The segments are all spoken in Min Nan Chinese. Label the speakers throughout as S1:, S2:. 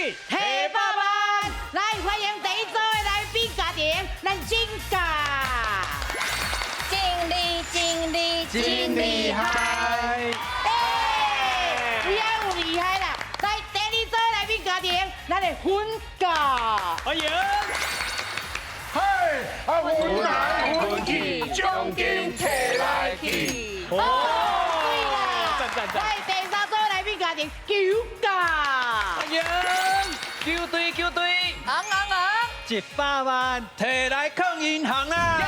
S1: 語
S2: 提百萬，來歡迎第一組的來賓家庭，咱金家。
S3: 真厲真厲
S4: 真厲害！
S2: 哎，有影有厲害啦！來第二組的來賓家庭，咱的粉家。
S1: 歡迎。
S4: 嘿，啊，阮來阮去，獎金提來去。
S1: 哦，
S2: 對啦，
S1: 讚讚讚！
S2: 來第三組的來賓家庭，九家。
S1: 歡迎。
S5: 球隊球隊，
S3: 紅紅紅！100
S5: 萬提來囥銀行啦！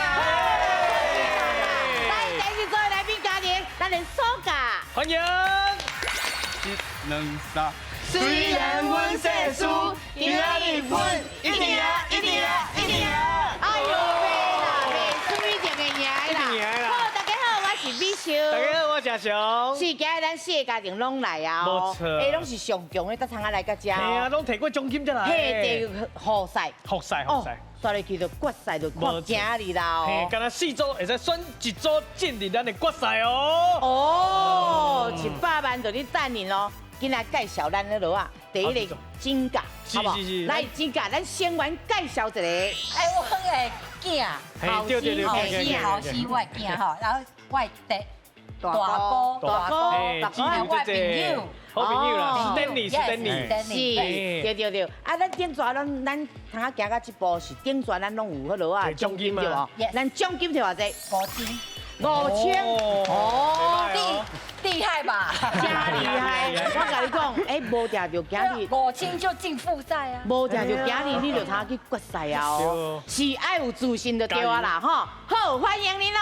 S2: 來第四組的來賓家庭，咱的蘇家。
S1: 歡迎。
S4: 一兩三，雖然阮世輸，今仔日阮一定贏，一定贏，一定贏。
S2: 哎喲，袂啦，袂輸一定會贏啦。
S1: 一定贏啦。
S2: 好，大家好，我是美秀。
S1: 大家好，我是阿雄。
S2: 是，今日咱四個家庭攏來啊，
S1: 無錯。
S2: 哎，攏是上強的，才通啊來到遮。
S1: 係啊，攏提過獎金才來。
S2: 嘿，第予賽，
S1: 復賽，復賽。
S2: 煞入去就決賽就看今日啦。
S1: 嘿，敢若四組會使選一組進入咱的決賽哦。
S2: 哦，100萬就咧等你咯。今仔介紹咱彼落啊，第一个金家，好無？來金家，咱先完介紹一個。
S3: 哎，我的囝，
S1: 後生，
S3: 後生，後生，我的囝吼，然後我的大哥，
S2: 大哥，
S1: 大哥，
S3: 我的朋友，
S1: 好朋友啦，是丹尼，是丹尼，
S2: 是，對對對。啊，咱頂逝攏，咱通仔行到這步是頂逝，咱攏有彼落啊，
S1: 獎金對
S2: 無？咱獎金摕偌濟？5000。5000，哦，
S3: 厲厲害吧？
S2: 真厲害！我共你講，欸，無定著今日
S3: 5000就進複賽啊！
S2: 無定著今日你就通去決賽啊！哦，是愛有自信就對啊啦，吼！好，歡迎您哦！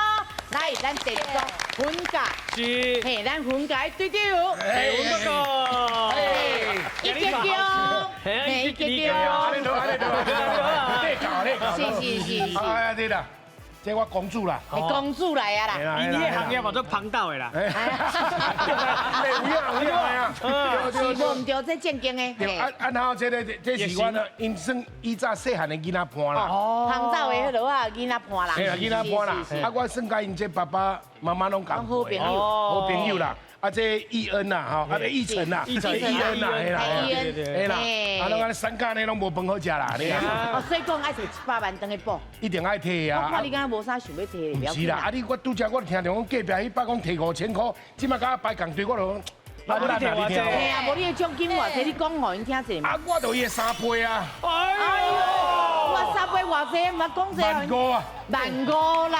S2: 來，咱第二組粉家，
S1: 是，
S2: 嘿，咱粉家隊長，
S1: 嘿，粉哥哥，
S2: 一結強，嘿，一結強，
S4: 安尼好，安尼好，你教，你教，
S2: 是是是是，
S4: 哎呀，對啦。這我公主啦，
S2: 係公主來啊啦！
S1: 伊呢个行業嘛做旁道的啦。
S4: 有影有影啊！
S2: 是無毋對，這正經的。
S4: 啊啊，然後這個這是阮啊，𪜶算以早細漢的囡仔伴啦。
S2: 哦，旁道的彼落啊，囡仔伴啦。
S4: 嘿啦，囡仔伴啦。啊，我算佮𪜶這爸爸媽媽攏仝
S2: 好朋友，
S4: 好朋友啦。啊，這義恩啦，吼，啊，這義成啦，義恩啦，嘿啦，嘿啦，啊，攏按呢三家呢，攏無飯好食啦，你
S2: 哦，所以講愛摕100萬轉去賭，
S4: 一定愛摕啊！
S2: 我看你敢若無啥想欲摕，
S4: 毋是啦，啊你我拄才我聽著講隔壁彼擺講摕5000箍，這擺佮我排仝隊，我就
S1: 啊，你摕偌濟？
S2: 嘿啊，無你的獎金偌濟，你講予𪜶聽一下。
S4: 啊，我就伊的三倍啊！
S1: 哎喲，
S2: 我三倍偌濟，毋捌講濟。
S4: 15,000啊！15,000
S2: 啦！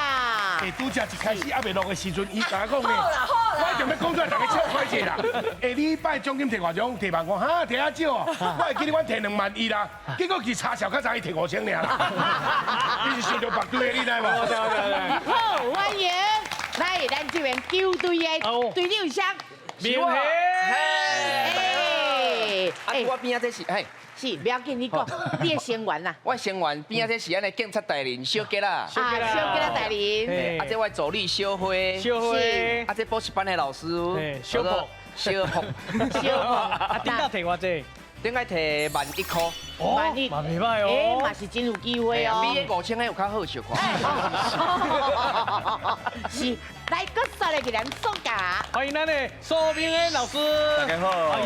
S4: 欸，拄才一開始還袂落的時陣，伊共我講呢，
S3: 好啦好啦，
S4: 我就欲講出來，逐家笑開者啦。下禮拜獎金摕偌濟？摕萬五，哈，摕遐少哦。我會記得阮摕2萬1啦，結果去查數較知伊摕5000爾啦。你是想著別隊的，你知無？
S2: 好，歡迎來咱這邊球隊的隊長箱。
S1: 明熙。
S2: 哎，
S5: 啊，我邊仔這是，嘿。
S2: 是，不要緊，你講，你的成員啦。
S5: 我成員邊仔這是咱的警察大人小杰啦。
S2: 啊，小杰啦大人。
S5: 啊，這我助理小花。
S1: 小花。
S5: 啊，這補習班的老師。
S1: 小朴。
S5: 小朴。
S2: 小朴。
S1: 啊，頂擺摕偌濟？
S5: 頂擺摕1萬1箍。
S2: 1萬1，
S1: 嘛袂䆀哦。
S2: 欸，嘛是真有機會哦。
S5: 比彼5000的有較好相看。
S2: 是，來，閣煞來給咱蘇家。
S1: 歡迎咱的蘇明恩老師。
S6: 大家好。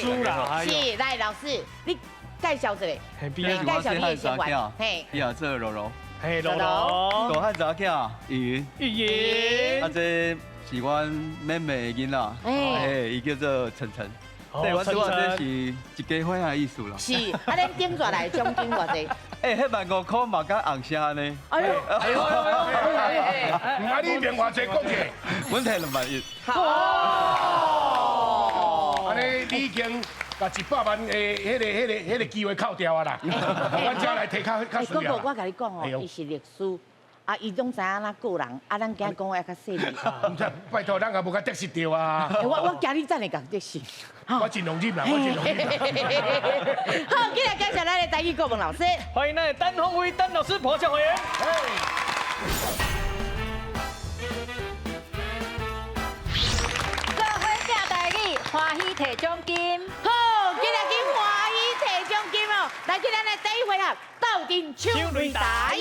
S1: 是啦。
S2: 是，來老師，你介紹一下。
S1: 你
S2: 介紹你的成員。嘿。
S6: 伊也做柔柔。
S1: 嘿，柔柔。
S6: 大漢查囝，玉雲。
S1: 玉雲。
S6: 啊，這是阮妹妹的囡仔，嘿，伊叫做晨晨。對，我拄仔這是一家伙仔的意思啦。
S2: 是，啊，恁頂逝來獎金偌濟？
S6: 欸，彼15,000箍嘛較紅聲呢。
S2: 哎喲，
S4: 哎喲，啊，你摕偌濟講者？
S6: 阮摕2萬1。
S4: 哦，按呢你已經共100萬的彼個機會扣掉啊啦。阮才來摕較較需要。
S2: 我共你講哦，伊是律師。啊，伊攏知影怎告人，啊，咱今講話較細膩。
S4: 毋知，拜託，咱也無共得失著啊。
S2: 我驚你等下共得失。
S4: 我盡量忍啦，我盡量忍。
S2: 好，今日介紹咱的台語國文老師。
S1: 歡迎咱的陳鳳飛陳老師，破掌歡迎。
S3: 做伙拼台語，歡喜提獎金。
S2: 好，今日去歡喜提獎金哦。來，去咱的第一回合，鬥陣搶擂台。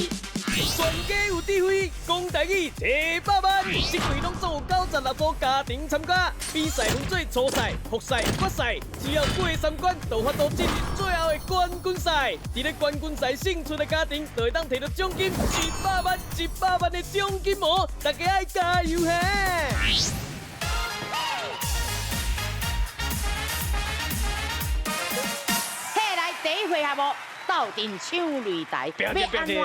S1: 全家有智慧，講台語提百萬，這季攏總有96組家庭參加，比赛分做初赛、复赛、决赛，只要过三关，就有法度进入最后的冠军赛。伫咧冠军赛胜出的家庭，就会当摕到奖金一百万、一百万的奖金哦！大家爱加油嘿！
S2: 嘿，来第一回合哦，斗阵抢擂台，要按怎抢，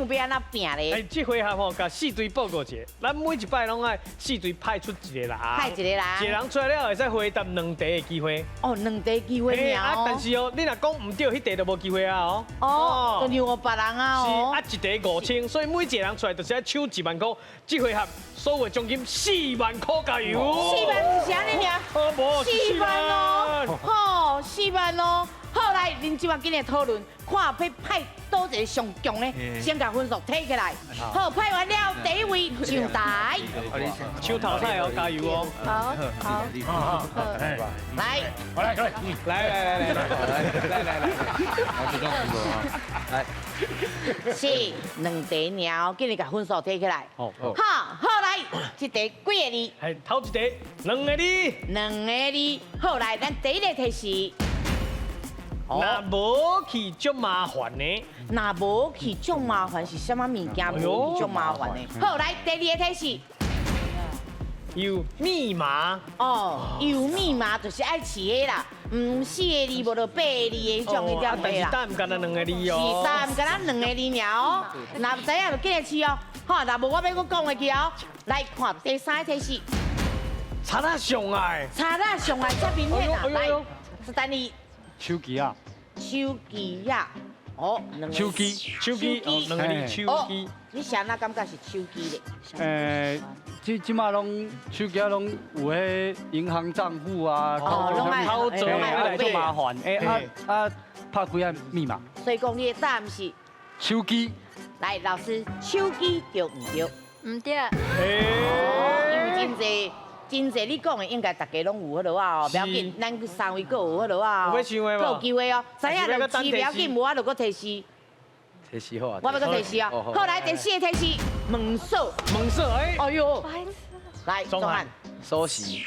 S2: 欲按怎拼咧？
S1: 哎，这回合吼，共四队报告一下，咱每一摆拢爱四队派出一个人，
S2: 派一个人，
S1: 一个人出来了会使回答两题的机会。
S2: 哦，两题机会尔哦。
S1: 啊，但是哦，你若讲毋对，彼题就无机会啊哦。
S2: 哦，就让予别人啊哦。
S1: 是啊，一题5000，所以每一个人出来就是爱抢1万箍。这回合所有奖金4万箍加油。
S2: 4万毋是按呢尔？
S1: 哦，无
S2: 4万哦，好，4万哦。好，来，恁这摆紧来讨论，看欲派佗一个上强的，先共分数提起来。好，派完了，第一位上台。
S1: 抢头彩哦，加油哦！
S3: 好，好，
S2: 来，
S4: 来，来，
S1: 来来来来来来来
S6: 来，
S2: 是两题尔，紧来共分数提起来。好，好来，这题几个字？
S1: 系头一题，两个字。
S2: 两个字。好，来，咱第一个提示。
S1: 若无去足麻烦的，
S2: 若无去足麻烦是啥物物件？无去足麻烦的。好，来第二个提示，
S1: 有密码。
S2: 哦，有密码就是爱饲的啦，毋四个字，无就八个字的彼种彼种
S1: 但是答案干焦两个字哦。
S2: 是答案干焦两个字尔哦。若毋知影就紧来试哦。好，若无我欲阁讲下去哦。来看第三个提示，
S1: 贼仔上爱，
S2: 贼仔上爱遮明显啊！来，是等你。
S6: 手机啊，
S2: 手机啊，哦，
S6: 手机，
S1: 手机，哦，两个字，手机。
S2: 你是按怎感觉是手机咧？
S6: 这马拢手机拢有彼银行账户啊，
S1: 操作
S6: 来足麻烦，拍开按密码。
S2: 所以讲你的答案是
S6: 手机。
S2: 来，老师，手机对毋对？
S3: 毋对。
S2: 哦，因为真济。真济你讲的应该大家拢有彼落啊，不要紧，咱三位阁有彼落啊，阁有机会哦。知影就试，不要紧，无我就阁提示。
S7: 提示好啊。
S2: 我欲阁提示哦。好，来第四个提示，门锁。
S1: 门锁，哎。
S2: 哎呦。来，钟汉。
S7: 锁匙。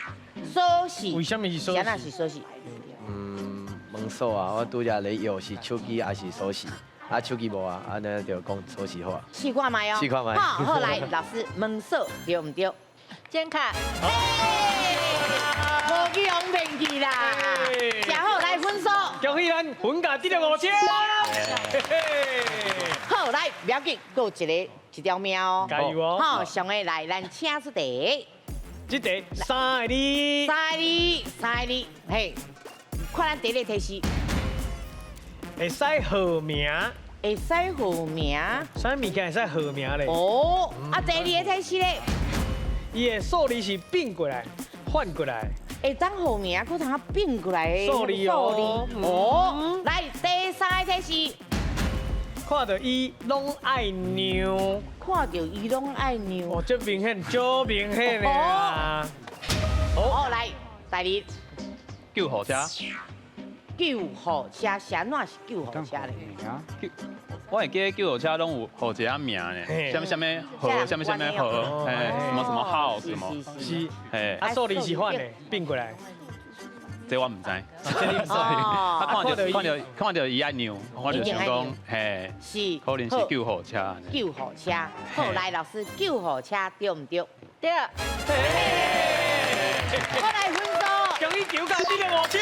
S2: 锁匙。
S1: 为什么是锁匙？
S2: 啥是锁匙？
S7: 嗯，门锁啊，我拄才咧摇是手机还是锁匙？啊，手机无啊，按呢就讲锁匙好啊。
S2: 试看觅哦。
S7: 试看觅。
S2: 好，好来，老师，门锁对毋对？
S3: 正确。
S2: 无去予骗去啦！真好，来分数。
S1: 恭喜咱分家得了5000。
S2: 好，来，不要紧，阁有一个一条命哦。
S1: 加油哦！
S2: 好，上个来，咱请出题。
S1: 这题三个字。
S2: 三个字，三个字，嘿，看咱第一个提示。
S1: 会使号名。
S2: 会使号名。
S1: 啥物件会使号名咧？
S2: 哦，啊，第二个提示咧。
S1: 伊的数字是变过来，反过来。
S2: 会当号名，阁通变过来的
S1: 数字哦。
S2: 哦，来，第三个提示。
S1: 看到伊拢爱让。
S2: 看到伊拢爱让。
S1: 哦，这明显，足明显的啊。
S2: 哦，来，第二。
S5: 救护车。
S2: 救护车，啥怎是救护车咧？
S5: 我会记得救护车拢有号一个名呢，啥物啥物号，啥物啥物号，嘿，什么什么号，什么
S1: 是，嘿，啊，数字是反的，变过来，
S5: 这我毋知，这你毋知，啊，看到伊爱让，我就想讲，嘿，
S2: 是，
S5: 可能是救护车，
S2: 救护车，好，来老师，救护车对毋对？
S3: 对。
S2: 我来分数，
S1: 恭喜救家得了5000。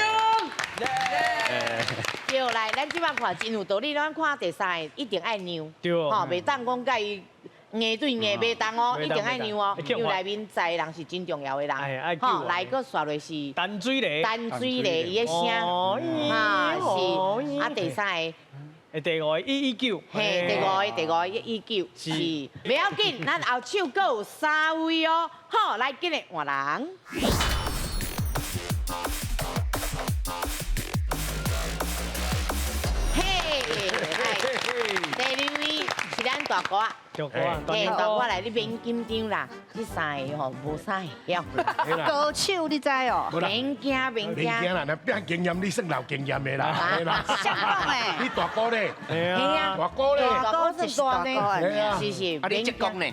S2: 对，来，咱这摆看真有道理，咱看第三个一定爱让，
S1: 对，
S2: 吼，袂当讲佮伊硬对硬袂当哦，一定爱让哦，因为内面载的人是真重要的人，吼，来阁煞落是
S1: 淡水螺，
S2: 淡水螺伊的声，哈是，啊第三个，
S1: 第五个119，
S2: 嘿，第五个119，是，袂要紧，咱后手阁有三位哦，好，来，紧来换人。第二位是咱大哥，
S1: 大哥，
S2: 嘿，大哥来，你免紧张啦，這三个吼無啥會曉。
S8: 高手你知哦？
S2: 免驚免驚。
S4: 免驚啦，若拼經驗你算老經驗的啦。
S8: 相講的。
S4: 你大哥咧？
S2: 係啊。
S4: 大哥咧？
S2: 大哥算大呢？是是。
S9: 啊，你浙江呢？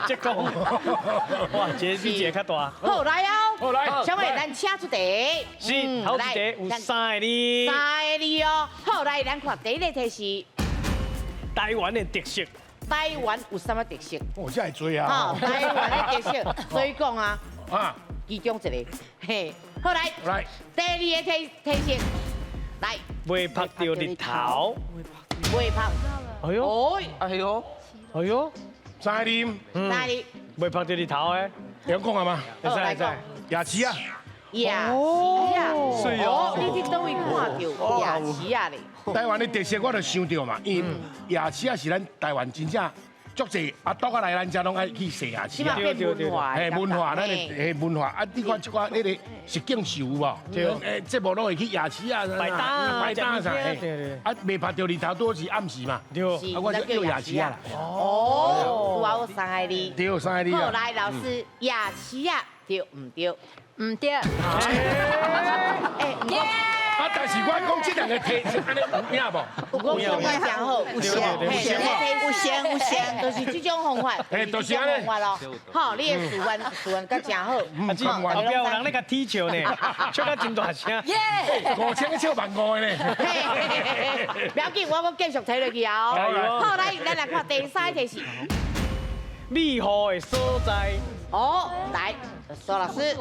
S1: 浙江。哇，這比這個較大。
S2: 好來哦。
S4: 好來。
S2: 小妹，咱請出題。
S1: 是，頭一題有三個字。
S2: 三個字哦。好來，咱看第一個題是
S1: 台灣的特色。
S2: 台灣有啥物特色？
S4: 哦，這會多啊！
S2: 台灣的特色，所以講啊，啊，其中一個，嘿，好來，
S4: 來，
S2: 第二個特特色，來，
S1: 袂曝著日頭，
S2: 袂曝，
S1: 哎喲，
S9: 哎喲，
S1: 哎喲，
S4: 三个字，
S2: 三个字，
S1: 袂曝著日頭的，
S4: 會講啊嗎？
S2: 會使會使，
S4: 夜市啊，
S2: 夜市啊，哦，你佇佗位看著夜市啊咧？
S4: 台灣的特色我就想著嘛，因為夜市啊是咱台灣真正足濟阿篤仔來咱遮攏愛去踅夜市啊。
S2: 對對對，
S4: 嘿文化，咱的嘿文化啊！你看這寡那個實境秀有無？對，節目攏會去夜市啊，
S1: 擺檔
S4: 擺檔啥？啊，袂曝著日頭，拄好是暗時嘛。
S1: 對，
S4: 啊，我就叫夜市啊。
S2: 哦，拄好三個字。
S4: 對，三個字啊。
S2: 好，來老師，夜市啊，對毋對？
S3: 毋對。
S4: 哎，啊！但是我講這兩個題是按呢有影無？
S2: 有講真好，
S8: 有像有像有像有像，
S2: 就是這種方法，
S4: 就是這種
S2: 方法咯。好，你的詞源詞源閣真好。
S1: 啊，後壁有人咧共踢笑呢，笑甲真大聲。
S3: 耶！
S4: 5000笑15000個呢。
S2: 不要緊，我閣繼續睇落去啊。好，來，咱來看第三個題是
S1: 美好的所在。
S2: 哦，來，蘇老師。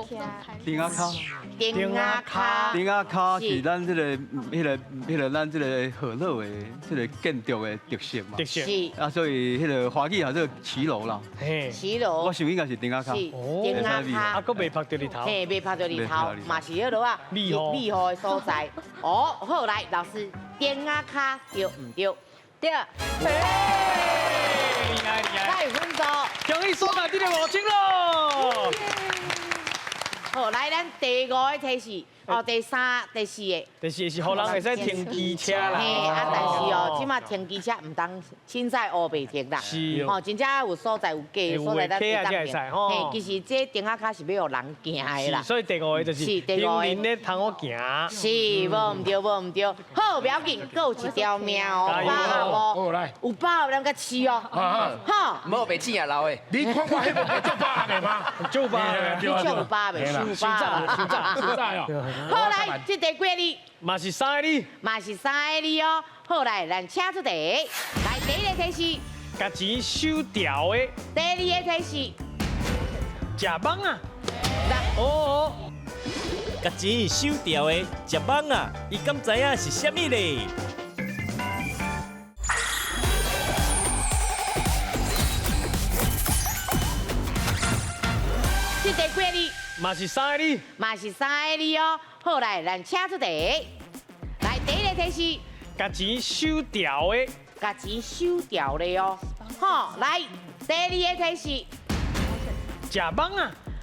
S6: 頂仔跤。
S2: 頂仔跤。
S6: 頂仔跤是咱這個、彼個、彼個咱這個河洛的這個建築的特色嘛。
S1: 特色。
S2: 是。
S6: 啊，所以彼個華語叫做騎樓啦。
S1: 嘿。
S2: 騎樓。
S6: 我想應該是頂仔跤。
S2: 是。頂仔跤。
S1: 啊，閣袂曝著日頭。
S2: 嘿，袂曝著日頭，嘛是彼落啊。
S1: 美好。
S2: 美好的所在。哦，好，來，老師，頂仔跤對毋對？
S3: 對。
S2: 來分數。
S1: 恭喜所在得著5000咯！
S2: 好，來，咱第五個提示，哦，第三、第四個。
S1: 第四個是予人會使停機車啦。
S2: 嘿，啊，但是哦，這馬停機車毋通凊彩烏白停啦。
S1: 是。
S2: 哦，真正有所在有假所在咱會當停。
S1: 嘿，
S2: 其實這頂仔跤是欲予人行的啦。
S1: 所以第五個就是行人咧通好行。
S2: 是，無毋對，無毋對。好，不要緊，閣有一條命哦，把握無？有把握咱閣試哦。好。
S9: 無白錢也流的。
S4: 你看我彼無足把握的嗎？
S1: 足把握，
S2: 你足有把握，有把握。
S4: 實在哦。
S2: 好來，這題幾个字？
S1: 嘛是三个字。
S2: 嘛是三个字哦。好來，咱請出題。來，第一個提示。
S1: 共錢收掉的。
S2: 第二個提示。
S1: 食蠓仔。哦。
S10: 共錢收掉的食蠓仔，伊敢知影是啥物咧？
S2: 這題幾个字？
S1: 嘛是三個字，
S2: 嘛是三個字哦。好來，咱請出題。來，第一個提示。
S1: 共錢收掉的。
S2: 共錢收掉的哦。好，來，第二個提示。
S1: 食蠓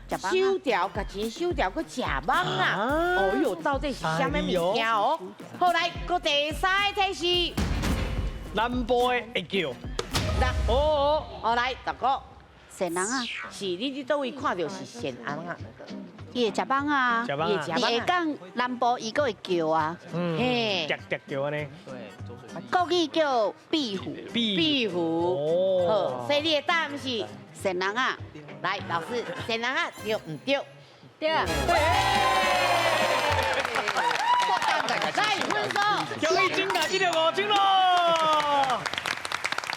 S1: 仔。
S2: 收掉，共錢收掉，閣食蠓仔。哦喲，到底是啥物物件哦？好來，閣第三個提示。
S1: 南部的會叫。哦
S2: 哦。來，大哥。
S8: 善人啊，
S2: 是你佇佗位看著是善人啊？
S8: 伊會食蠓啊，伊會講南部伊閣會叫啊，
S2: 嘿，
S1: 啄啄叫按呢。
S8: 國語叫壁虎，
S2: 壁虎，好，所以你的答案是
S8: 善人啊。
S2: 來，老師，善人啊，對毋對？
S3: 對。
S2: 來，分數。
S1: 恭喜金甲這著5000咯。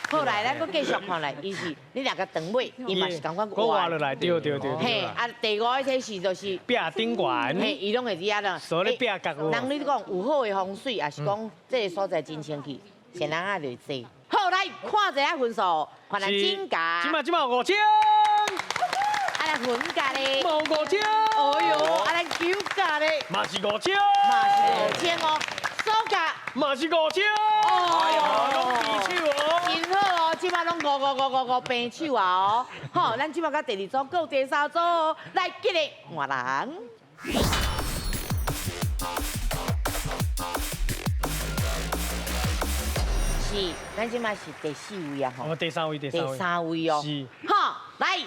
S2: 好來，咱閣繼續看來，伊是你兩個長尾，伊嘛是共款
S1: 活落來，對對對。
S2: 嘿，啊，第五個提示就是
S1: 壁頂懸。
S2: 嘿，伊攏會佇遐啦。
S1: 所以壁角有。
S2: 人你講有好的風水，也是講這個所在真清氣，善人仔就會濟。好，來看一下分數，看咱真價。
S1: 這馬這馬5000。
S2: 啊，咱分價咧。
S1: 嘛5000。
S2: 哎喲，啊，咱九價咧。
S1: 嘛是5000。
S2: 嘛是5000哦，數價。
S1: 嘛是5000。哎喲，攏平手哦。
S2: 真好哦，這馬攏5、5、5、5、5平手啊哦。好，咱這馬到第二組，閣有第三組哦。來，記得換人。是，是，咱這馬是第四位啊，
S1: 吼。第三位，第三位。
S2: 第三位哦。
S1: 是。
S2: 好，來，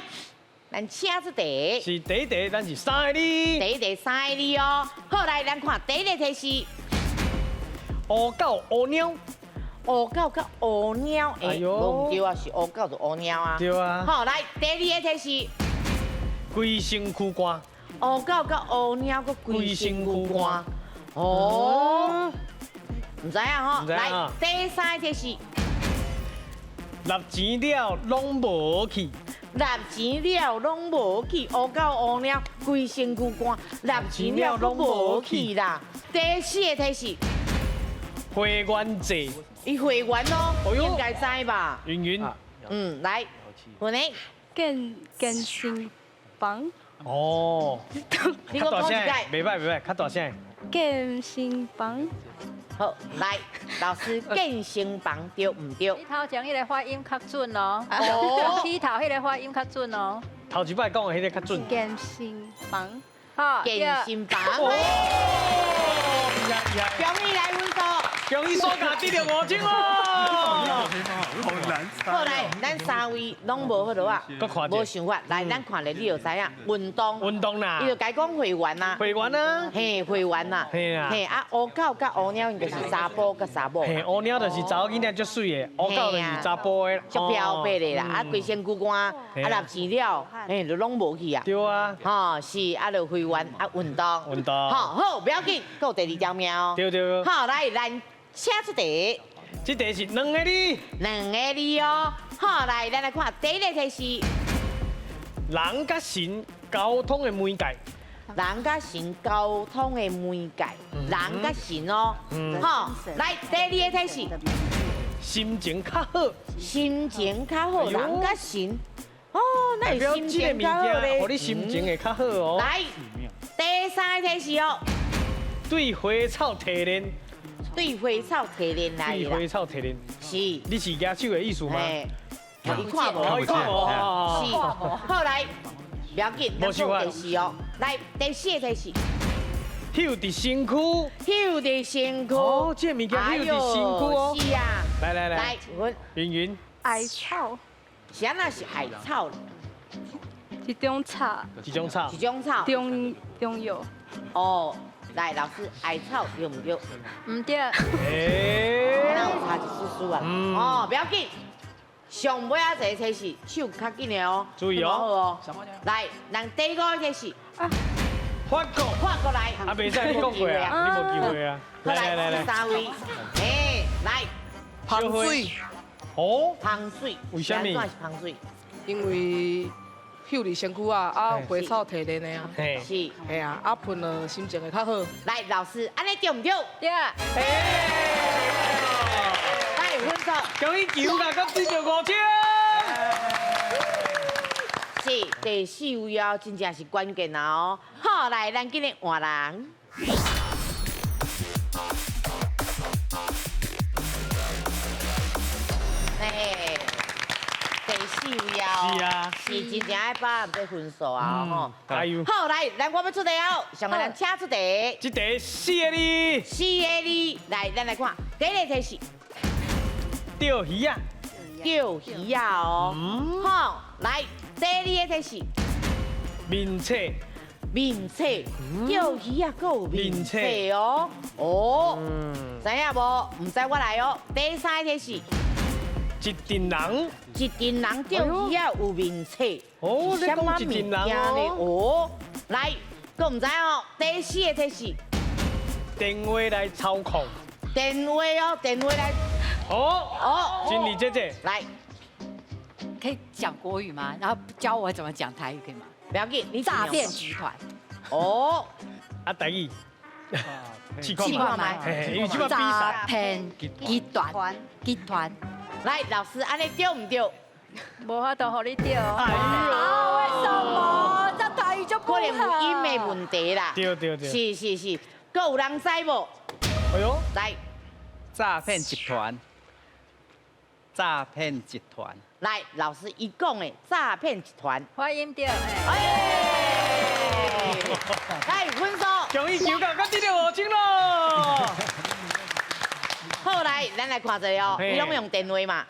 S2: 咱請出題。
S1: 是第一題，咱是三個字。
S2: 第一題三個字哦。好，來，咱看第一個提示。
S1: 烏狗烏貓。
S2: 烏狗佮烏貓，哎呦，無毋對啊，是烏狗就烏貓啊。
S1: 對啊。
S2: 好，來，第二個提示。
S1: 規身軀汗。
S2: 烏狗佮烏貓閣規身軀汗。哦。毋知影吼。來，第三個提示。
S1: 納錢了攏無去。
S2: 納錢了攏無去，烏狗烏貓規身軀汗，納錢了攏無去啦。第四個提示。
S1: 會員制。
S2: 伊會員哦，應該知吧？
S1: 云云，
S2: 嗯，來，雲呢？
S9: 健身房。
S1: 哦，
S2: 你閣講一擺。
S1: 袂歹袂歹，較大聲。
S9: 健身房。
S2: 好，來，老師，健身房對毋對？
S11: 你頭前彼个發音較準哦，哦，起頭彼个發音較準哦。
S1: 頭一擺講的彼个較準。
S9: 健身房。
S11: 好，
S2: 健身房。恭喜來分數。
S1: 恭喜所家得到5000哦！
S6: 好難猜。
S2: 好來，咱三位攏無好落啊，無想法。來，咱看咧，你就知影運動。
S1: 運動啦。
S2: 伊就共講會員啊。
S1: 會員啊。
S2: 嘿，會員啊。
S1: 嘿啊。
S2: 嘿啊，烏狗佮烏貓，就是查埔佮查某。
S1: 嘿，烏貓就是查某囡仔足媠的，烏狗就是查埔的。
S2: 足飄逸的啦，啊，規身軀汗，啊，納錢了，嘿，就攏無去啊。
S1: 對啊。
S2: 吼，是啊，就會員啊，運動。
S1: 運動。
S2: 好，好，不要緊，閣有第二條命哦。
S1: 對對。
S2: 好，來，咱請出題。
S1: 這題是兩個字。
S2: 兩個字哦。好，來，咱來看第一個提示。
S1: 人佮神溝通的媒介。
S2: 人佮神溝通的媒介，人佮神哦。好，來，第二個提示。
S1: 心情較好。
S2: 心情較好，人佮神。哦，那是心情較好咧。
S1: 予你心情會較好哦。
S2: 來，第三個提示哦。
S1: 對花草提煉。
S2: 對花草提煉來
S1: 對花草提煉。
S2: 是。
S1: 你是舉手的意思嗎？
S2: 伊看無，
S1: 伊看無。
S2: 是。好來，不要緊，咱講第四哦。來，第四個提示。
S1: 搝佇身軀。
S2: 搝佇身軀。
S1: 哦，這個物件搝佇身軀哦。
S2: 是啊。
S1: 來來來。
S2: 來，阮。
S1: 云云。
S9: 艾草。
S2: 是按怎是艾草？
S9: 一種草。
S1: 一種草。
S2: 一種草。
S9: 中藥。
S2: 哦。來，老師，艾草對毋對？
S11: 毋對。
S1: 欸，
S2: 那有差一絲絲啊。哦，不要緊。上尾仔一個提示，手較緊的哦。
S1: 注意哦。
S2: 來，咱第五個提示。
S1: 法國。
S2: 法國來。
S1: 啊，袂使你講過啊，你無機會啊。來來來，
S2: 三位。哎，來。
S12: 香水。
S1: 哦。
S2: 香水。
S1: 為啥物？
S2: 是香水？
S12: 因為。搝佇身軀啊，啊花草提煉的啊，
S2: 是，
S12: 嘿啊，啊噴了心情會較好。
S2: 來，老師，按呢對毋對？
S11: 對。
S2: 來，分數。
S1: 恭喜球啦，閣得著5000。
S2: 是第四位哦，真正是關鍵啊哦。好，來，咱今日換人。第四位哦，
S1: 是啊，
S2: 是真正愛把握這分數啊吼。
S1: 加油！
S2: 好，來，咱我欲出題哦，上個咱請出題。
S1: 這題四個字。
S2: 四個字，來，咱來看，第一個題是
S1: 釣魚仔。
S2: 釣魚仔哦，好，來，第二個題是
S1: 面冊。
S2: 面冊，釣魚仔，閣有面冊哦，哦，知影無？毋知我來哦。第三個題是。
S1: 一陣人，
S2: 一陣人釣魚仔有面冊，
S1: 哦，你講一陣人哦，
S2: 來，閣毋知哦。第四個提示，
S1: 電話來操控，
S2: 電話哦，電話來，
S1: 哦哦，經理姐姐，
S2: 來，
S3: 可以講國語嗎？然後教我怎麼講台語可以嗎？
S2: 不要緊，你
S3: 詐騙集團，
S2: 哦，
S1: 啊，台語，試
S3: 看
S1: 覓，因為這擺比賽，
S3: 詐騙集團，集團。
S2: 來，老師，按呢對毋對？
S11: 無法度予你對。
S1: 哎
S3: 呦，為什麼？這台語就不好。
S2: 可能有音的問題啦。
S1: 對對對。
S2: 是是是，閣有人知無？
S1: 哎呦，
S2: 來，
S6: 詐騙集團，詐騙集團。
S2: 來，老師伊講的詐騙集團。
S11: 發音對。
S2: 哎，來，分數。
S1: 恭喜球甲，閣得著5000咯。
S2: 好，來，咱來看一下哦，伊攏用電話嘛。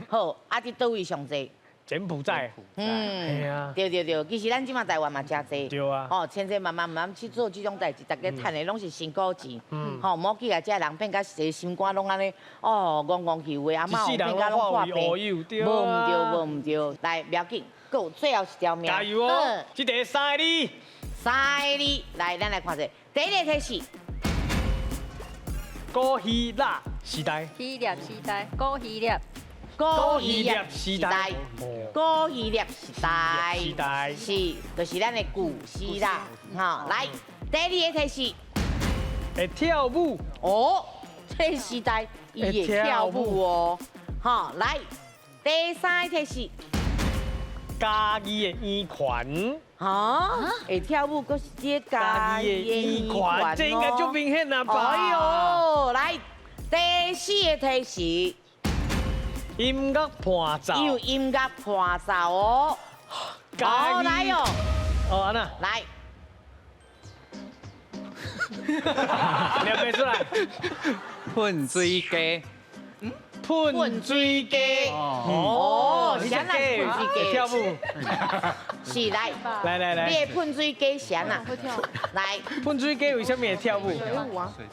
S2: 好，啊，佇佗位上濟？
S1: 柬埔寨。
S2: 嗯，對對對，其實咱這馬台灣嘛誠濟。
S1: 對啊。
S2: 哦，千千萬萬毋通去做這種代誌，大家趁的攏是辛苦錢。吼，莫去共這人變甲一個心肝攏按呢，哦，戇戇去有的阿嬤變甲攏破病。無毋對，無毋對。來，不要緊，閣有最後一條命。
S1: 加油哦！這題三個字。
S2: 三個字，來，咱來看一下，第一個提示。
S1: 古希臘時代。
S11: 希臘時代，古希臘。
S2: 古希臘時代，古希臘時代，
S1: 時代
S2: 是，就是咱的古希臘，吼，來，第二個提示，
S1: 會跳舞
S2: 哦，這個時代伊會跳舞哦，吼，來，第三個提示，
S1: 嘉義的圓環，
S2: 哈，會跳舞，閣是這個嘉義的圓環，
S1: 這應該足明顯啦吧？
S2: 哎喲，來，第四個提示。
S1: 音樂伴奏，
S2: 有音樂伴奏哦。好，來哦。
S1: 哦，按怎？
S2: 來。
S1: 念袂出來。
S5: 噴水雞。
S1: 噴水雞。
S2: 哦，啥啦？噴水雞。
S1: 跳舞。
S2: 是來。
S1: 來來來。
S2: 你的噴水雞啥啦？來。
S1: 噴水雞為啥物會跳舞？
S12: 水舞啊。
S6: 水舞。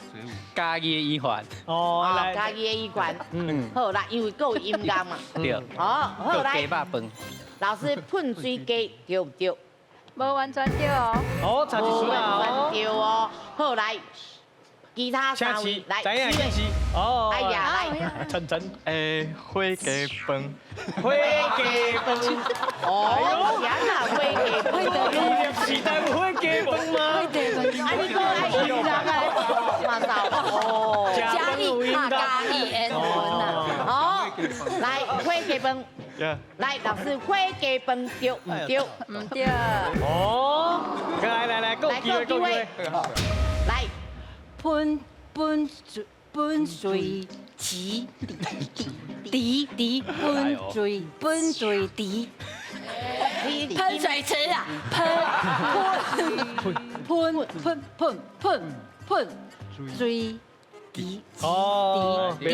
S5: 嘉義的圓環。
S1: 哦，來。
S2: 嘉義的圓環。嗯。好啦，因為閣有音樂嘛。
S5: 對。
S2: 哦，好來。
S5: 雞肉飯。
S2: 老師，噴水雞對毋對？
S11: 無完全對哦。
S1: 哦，差一絲啦。
S2: 無完全對哦。好來。其他三位來，
S1: 知影開始。哦，
S2: 哎呀，來，
S1: 陳陳，
S6: 火雞飯，
S1: 火雞飯，
S2: 哦，啥啦，火雞飯，
S1: 時代有火雞飯嗎？
S2: 啊，你講愛音樂啊，嘛走，哦，
S3: 嘉義啊，嘉義緣分啊，
S2: 哦，來，火雞飯，來，老師，火雞飯對毋對？
S11: 毋對。
S1: 哦，來來來，夠機會，夠機會，
S2: 來。
S3: 噴噴水噴水池，池池噴水噴水池，噴水池啊！噴噴噴噴噴噴噴水池。
S1: 哦，
S3: 池池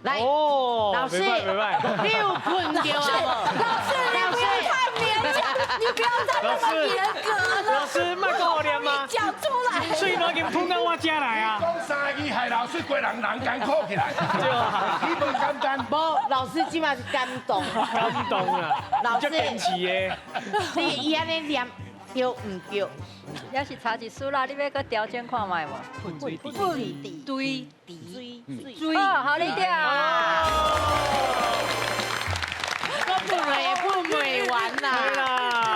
S2: 來，老師，你有噴著啊？
S3: 老師，你不要太勉強，你不要再那麼嚴格了。
S1: 老師，莫講我念嗎？
S3: 講出來。
S1: 喙都已經噴到我這來啊！
S4: 講三個字害老師規人人艱苦起來，
S1: 對啊，
S4: 你無簡單。
S2: 無，老師這馬是感動。
S1: 感動啊！
S2: 老師
S1: 堅持的。
S2: 你伊按呢念對毋對？
S11: 也是差一絲啦，你欲閣調整看覓無？
S6: 噴水
S3: 噴水池水。
S11: 哦，好你對。
S2: 我噴袂噴袂完啦。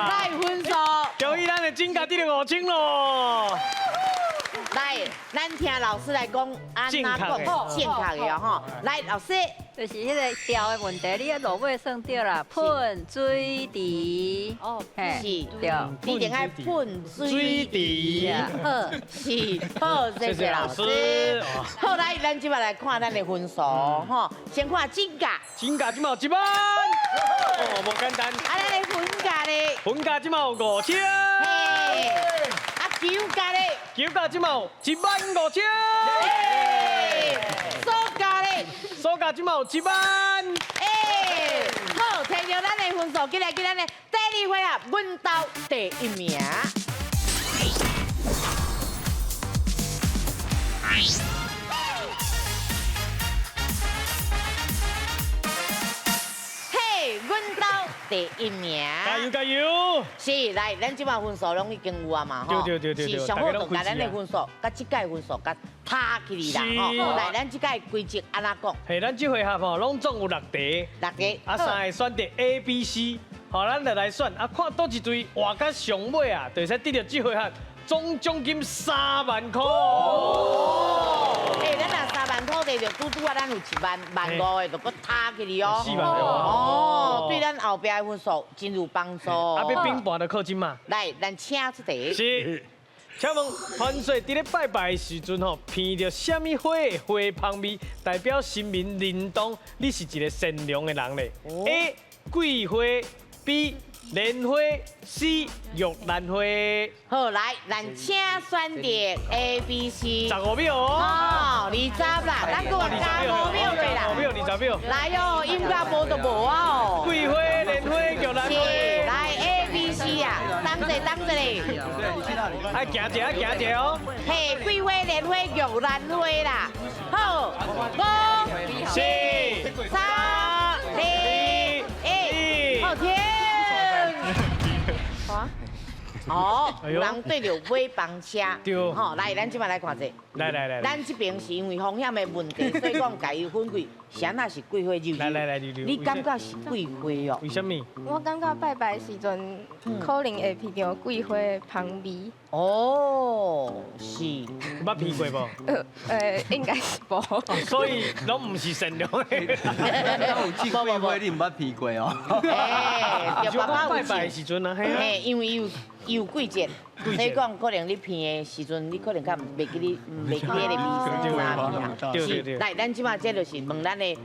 S2: 來分數。
S1: 恭喜咱的金價得到5000咯。
S2: 來，咱聽老師來講，按怎講正確的吼。來，老師，
S11: 就是彼個調的問題，你落尾算對啦。噴水池，
S3: 哦，
S2: 是，對，你一定愛噴水池。好，是，好，謝謝老師。好，來，咱這擺來看咱的分數，吼，先看金價，
S1: 金價這擺有1萬，哦，無簡單。
S2: 啊，咱的分價咧，
S1: 分價這擺有5000。
S2: 嘿，啊，九價咧，
S1: 九價這擺有15000。
S2: 數價咧，
S1: 數價這擺有1萬。
S2: 哎，好，摕著咱的分數，進來，進來咱的第二回合，阮兜第一名。嘿，阮兜第一名。
S1: 加油加油！
S2: 是，來，咱這擺分數攏已經有啊嘛，吼。
S1: 對對對對。
S2: 是，上好就共咱的分數，佮這屆分數佮塔起來啦，吼。來，咱這屆規則按怎講？
S1: 嘿，咱這回合吼，攏總有6題。
S2: 6題。
S1: 啊，三個選擇 A、B、C，好，咱就來選，啊，看佗一隊活到上尾啊，就會使得著這回合總獎金3萬塊。
S2: 欸，咱若3萬塊摕著，拄拄啊，咱有1萬萬5的，就閣塔起去哦。
S1: 4萬塊。
S2: 哦，對咱後壁的分數真有幫助。
S1: 啊，欲冰盤就靠這嘛。
S2: 來，咱請出題。
S1: 是。請問，傳說佇咧拜拜的時陣吼，闻著啥物花的花香味，代表神明認同你是一個善良的人咧？A. 桂花 B 蓮花，C 玉蘭花。
S2: 好，來，咱請選擇 A、B、C。
S1: 15秒哦。
S2: 哦，20啦，咱閣加5秒落啦。
S1: 5秒，20秒。
S2: 來哦，音樂無就無啊哦。
S1: 桂花、蓮花、玉蘭花。
S2: 是，來 A、B、C 啊，等者等者咧。
S1: 愛行者，愛行者哦。
S2: 嘿，桂花、蓮花、玉蘭花啦。好，5、
S1: 4、
S2: 3、2、1，好停。哦，有人對著尾房車，
S1: 對，
S2: 吼，來，咱這擺來看者，
S1: 來來來，
S2: 咱這邊是因為風險的問題，所以講共伊分開。啥那是桂花肉肉？
S1: 來來來，肉肉，
S2: 你感覺是桂花哦？
S1: 為什麼？
S9: 我感覺拜拜時陣，可能會聞著桂花的香味。
S2: 哦，是。
S1: 有捌聞過無？
S9: 應該是無。
S1: 所以攏毋是善良的。
S6: 有種桂花你毋捌聞過哦？
S2: 哎，
S1: 就講拜拜的時陣啊，
S2: 嘿，因為伊有季節，所以講可能你聞的時陣，你可能較袂記你，袂記彼個味啥味啊。
S1: 對對對。
S2: 來，咱這擺這就是問咱的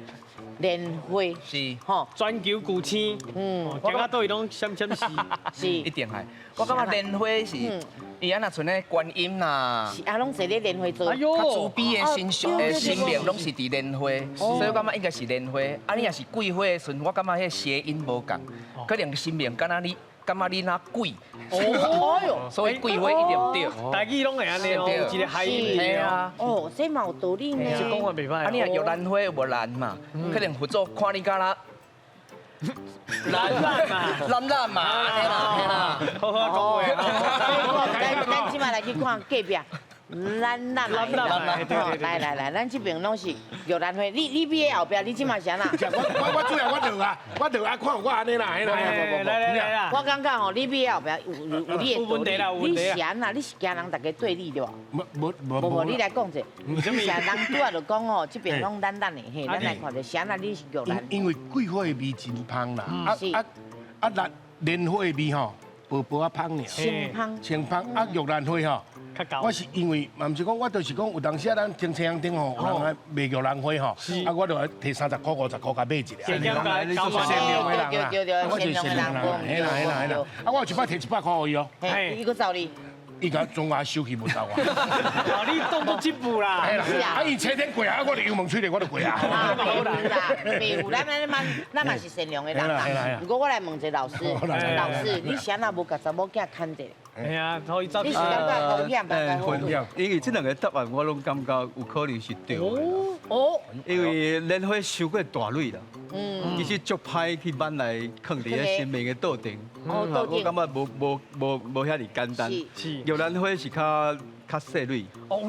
S2: 蓮花，
S13: 是
S2: 吼，
S1: 全球巨星，行到佗位攏閃閃是，
S2: 是，
S13: 一定係。我感覺蓮花是，伊啊若像咧觀音啦，
S2: 是啊，攏坐咧蓮花座，
S13: 較慈悲的身上的生命攏是佇蓮花，所以我感覺應該是蓮花。啊，你若是桂花的時陣，我感覺彼個諧音無仝，可能生命敢若你。感覺你若鬼，
S2: 哦，
S13: 所以桂花一定對，
S1: 台語攏會按呢哦，有一個諧音
S13: 對啊，
S2: 哦，這嘛有道理呢。
S1: 這講法袂歹。
S13: 啊，你若玉蘭花無蘭嘛，可能佛祖看你敢若
S1: 蘭蘭嘛，
S13: 蘭蘭嘛，嘿啦嘿啦，
S1: 好好講話。
S2: 咱這擺來去看隔壁。咱咱來，來來來，咱這邊攏是玉蘭花。你邊後壁，你這馬是按怎？
S4: 我主要我落啊，我落啊，看我按呢啦，來
S1: 來來，
S2: 我感覺吼，你邊後壁有你的道理。你是按怎？你是驚人逐家對你對無？
S4: 無無
S2: 無無，你來講者。是啊，人拄仔就講吼，這邊攏咱咱的嘿，咱來看者是按怎？你是玉蘭。
S4: 因為桂花的味真芳啦，啊啊蓮花的味吼，薄薄仔芳爾。
S2: 清芳。
S4: 清芳啊，玉蘭花吼。我是因為嘛，毋是講，我就是講，有當時啊，咱停車場頂吼，有人來賣玉蘭花吼，啊，我就來提30塊、50塊共買一個。
S1: 善良的人
S4: 啦，我是善良的人，嘿啦嘿啦嘿啦。啊，我有一擺提100塊予伊哦。
S2: 伊閣走你。
S4: 伊共總共收去無走啊。
S1: 哦，你當作這步啦。
S4: 啊，伊車頂過啊，我就油門吹咧，我就過啊。
S2: 袂有啦，袂有，咱嘛是善良的人啦。不過我來問一下老師，老師，你是按怎無共查某囝牽者？
S1: 係啊，可以走。
S2: 你是感覺風險吧？
S6: 因為這兩個答案我攏感覺有可能是對的。
S2: 哦。
S6: 因為蓮花傷過大蕊啦，其實足歹去挽來囥佇咧神明的桌頂。我感覺無遐爾簡單。
S1: 是。
S6: 玉蘭花是較細蕊。
S1: 哦。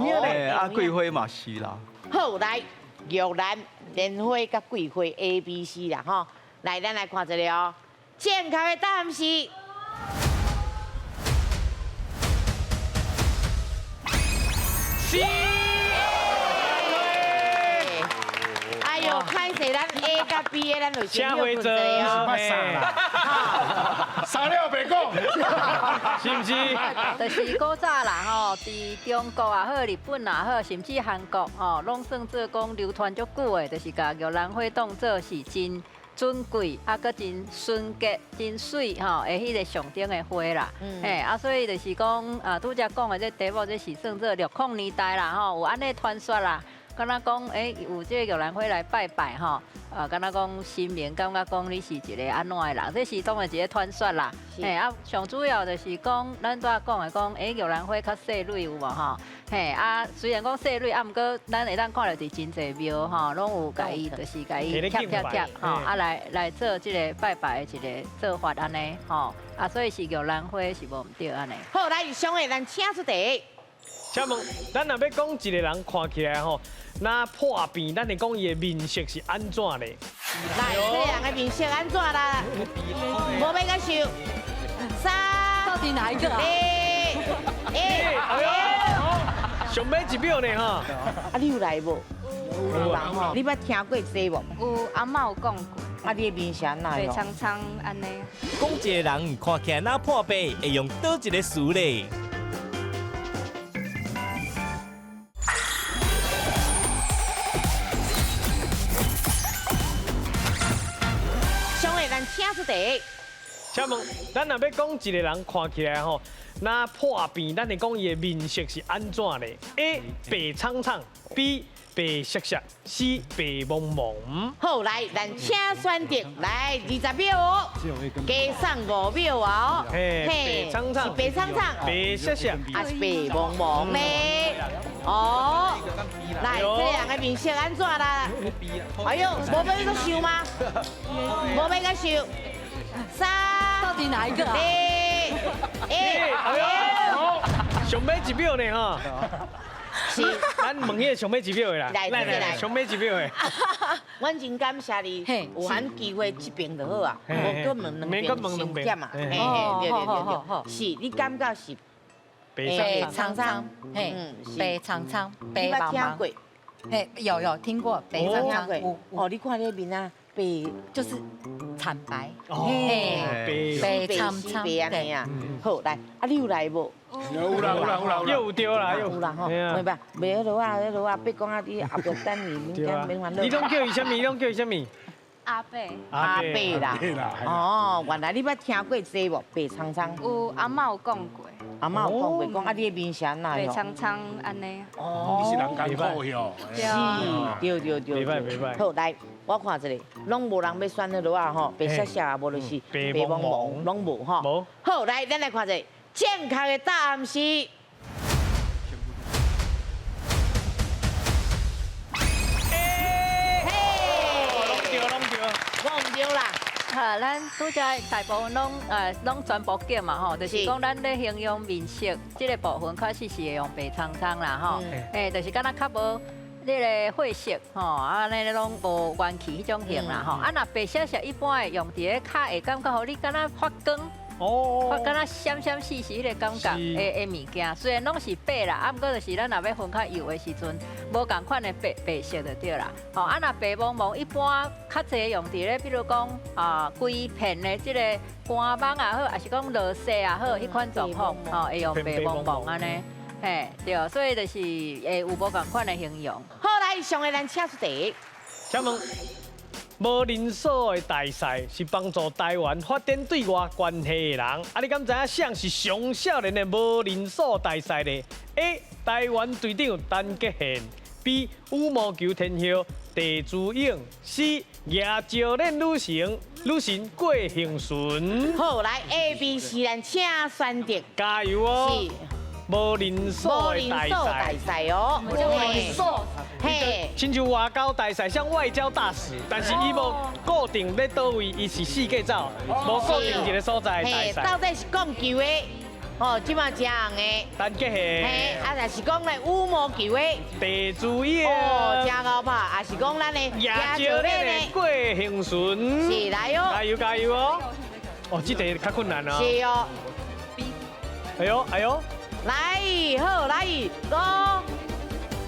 S6: 啊，桂花嘛是啦。
S2: 好，來玉蘭、蓮花佮桂花 A、B、C 啦，吼。來，咱來看一下哦。正確的答案是。
S1: 是。
S2: 哎呦，歹勢，咱 A 佮 B 的，咱就先
S1: 請回座。
S4: 啥了袂講，
S1: 是毋是？
S11: 就是古早啦吼，佇中國也好，日本也好，甚至韓國吼，攏算做講流傳足久的，就是共玉蘭花當做是真尊貴，啊，閣真純潔、真媠吼，的彼個象徵的花啦。嘿，啊，所以就是講，啊，拄才講的這題目，這是算做60年代啦吼，有按呢傳說啦。敢若講，有這個玉蘭花來拜拜吼，啊，敢若講神明感覺講你是一個按怎的人，這是當然一個傳說啦。嘿，啊，上主要就是講，咱拄仔講的講，玉蘭花較細蕊有無吼？嘿，啊，雖然講細蕊，啊，毋過咱會當看著佇真濟廟吼，攏有共伊，就是共伊貼貼貼吼，啊，來做這個拜拜的一個做法按呢吼，啊，所以是玉蘭花是無毋對按呢。
S2: 好，來，上個咱請出題。
S1: 請問，咱若欲講一個人看起來吼，若破病，咱會講伊的面色是按怎咧？
S2: 來，這人的面色按怎啦？無欲閣想，3，
S3: 到底哪一個啊？
S2: 2，1，
S1: 哎呦，上尾一秒呢哈！
S2: 啊，你有來無？有人吼，你捌聽過這無？
S9: 有，阿嬤有講過。
S2: 啊，你的面是按怎
S9: 白蒼蒼按呢。
S10: 講一個人看起來若破病，會用佗一个詞咧？
S2: 上下咱請出題，
S1: 請問，咱若欲講一个人看起來吼，若破病，咱會講伊的面色是按怎咧？A 白蒼蒼，B 白雪雪，C 白茫茫。
S2: 好，來，咱請選擇，來20秒哦，加送5秒啊！
S1: 嘿，白蒼蒼，
S2: 是白蒼蒼，
S1: 白雪雪，
S2: 還是白茫茫咧？哦，來，這人的面色按怎啦？哎喲，無欲閣想嗎？無欲閣想。三，
S3: 到底哪一個啊？
S2: 二，一，
S1: 哎喲，上尾一秒呢吼。
S2: 是，
S1: 咱問彼个上尾一秒的啦。
S2: 來來來，
S1: 上尾一秒的。
S2: 阮真感謝你，有番機會這邊就好啊，無閣問兩遍傷忝啊。嘿嘿，對對對對，是你感覺是
S1: 白
S3: 蒼蒼，嘿，白蒼蒼，白茫茫。嘿，有聽過白蒼蒼。
S2: 哦，你看你面啊，白
S3: 就是慘白，
S1: 嘿，
S3: 白蒼蒼，
S2: 白按呢啊。好，來，啊，你有來無？
S4: 有啦有啦有啦，
S1: 又對啦，
S2: 有啦吼，明白？袂好啊，彼落啊，別講啊，你後壁等你，免免煩惱。
S1: 你攏叫伊啥物？你攏叫伊啥物？
S9: 阿伯。
S2: 阿伯啦。哦，原來你捌聽過這無？白蒼蒼。
S9: 有，阿嬤有講過。
S2: 阿嬤有講過，講啊，你的面是按怎？
S9: 白蒼蒼按呢。
S4: 哦。你是人艱苦喲。
S2: 是，對對對。
S1: 袂歹袂歹。
S2: 好，來，我看一下，攏無人欲選彼落啊吼，白雪雪啊，無就是白茫茫，攏無吼。
S1: 無。
S2: 好，來，咱來看一下正確的答案是。
S1: 嘿，攏對攏對，
S2: 我毋對啦。
S11: 哈，咱拄才大部分攏全部叫嘛吼，就是講咱咧形容面色這个部分，確實是會用白蒼蒼啦吼。欸，就是敢若較無那个血色吼，啊，按呢攏無元氣彼種型啦吼。啊，若白雪雪一般會用佇咧跤會感覺，予你敢若發光。哦，發敢若閃閃爍爍彼个感覺的物件，雖然攏是白啦，啊，毋過就是咱若欲分較幼的時陣，無仝款的白白色就對啦。吼，啊，若白茫茫，一般較濟用佇咧，比如講啊，規片的這个乾網也好，抑是講落雪也好，彼款狀況，吼，會用白茫茫按呢，嘿，對，所以就是會有無仝款的形容。
S2: 好，來，上个咱請出題，
S1: 請問。無人數的大使是幫助台灣發展對外關係的人，啊，你敢知影誰是上少年的無人數大使呢？A. 台灣隊長陳杰憲，B. 羽毛球天后鄭姿穎，C. 野石練女神郭幸純。
S2: 好，來 A、B、C，咱請選擇。
S1: 加油哦！
S2: 是。
S1: 無人數的大使
S2: 哦，
S1: 無人數，
S2: 嘿，
S1: 親像外交大使，像外交大使，但是伊無固定咧佗位，伊是四界走，無固定一个所在的大使。
S2: 到底是講球的，哦，這馬真紅的，
S1: 陳杰憲，
S2: 嘿，啊，若是講咧羽毛球的，
S1: 鄭姿穎，
S2: 哦，真𠢕拍，啊是講咱的
S1: 野石的郭幸純，
S2: 是來哦，
S1: 加油加油哦，哦，這題較困難哦，
S2: 是哦，
S1: 哎喲哎喲。
S2: 來，好，來，五，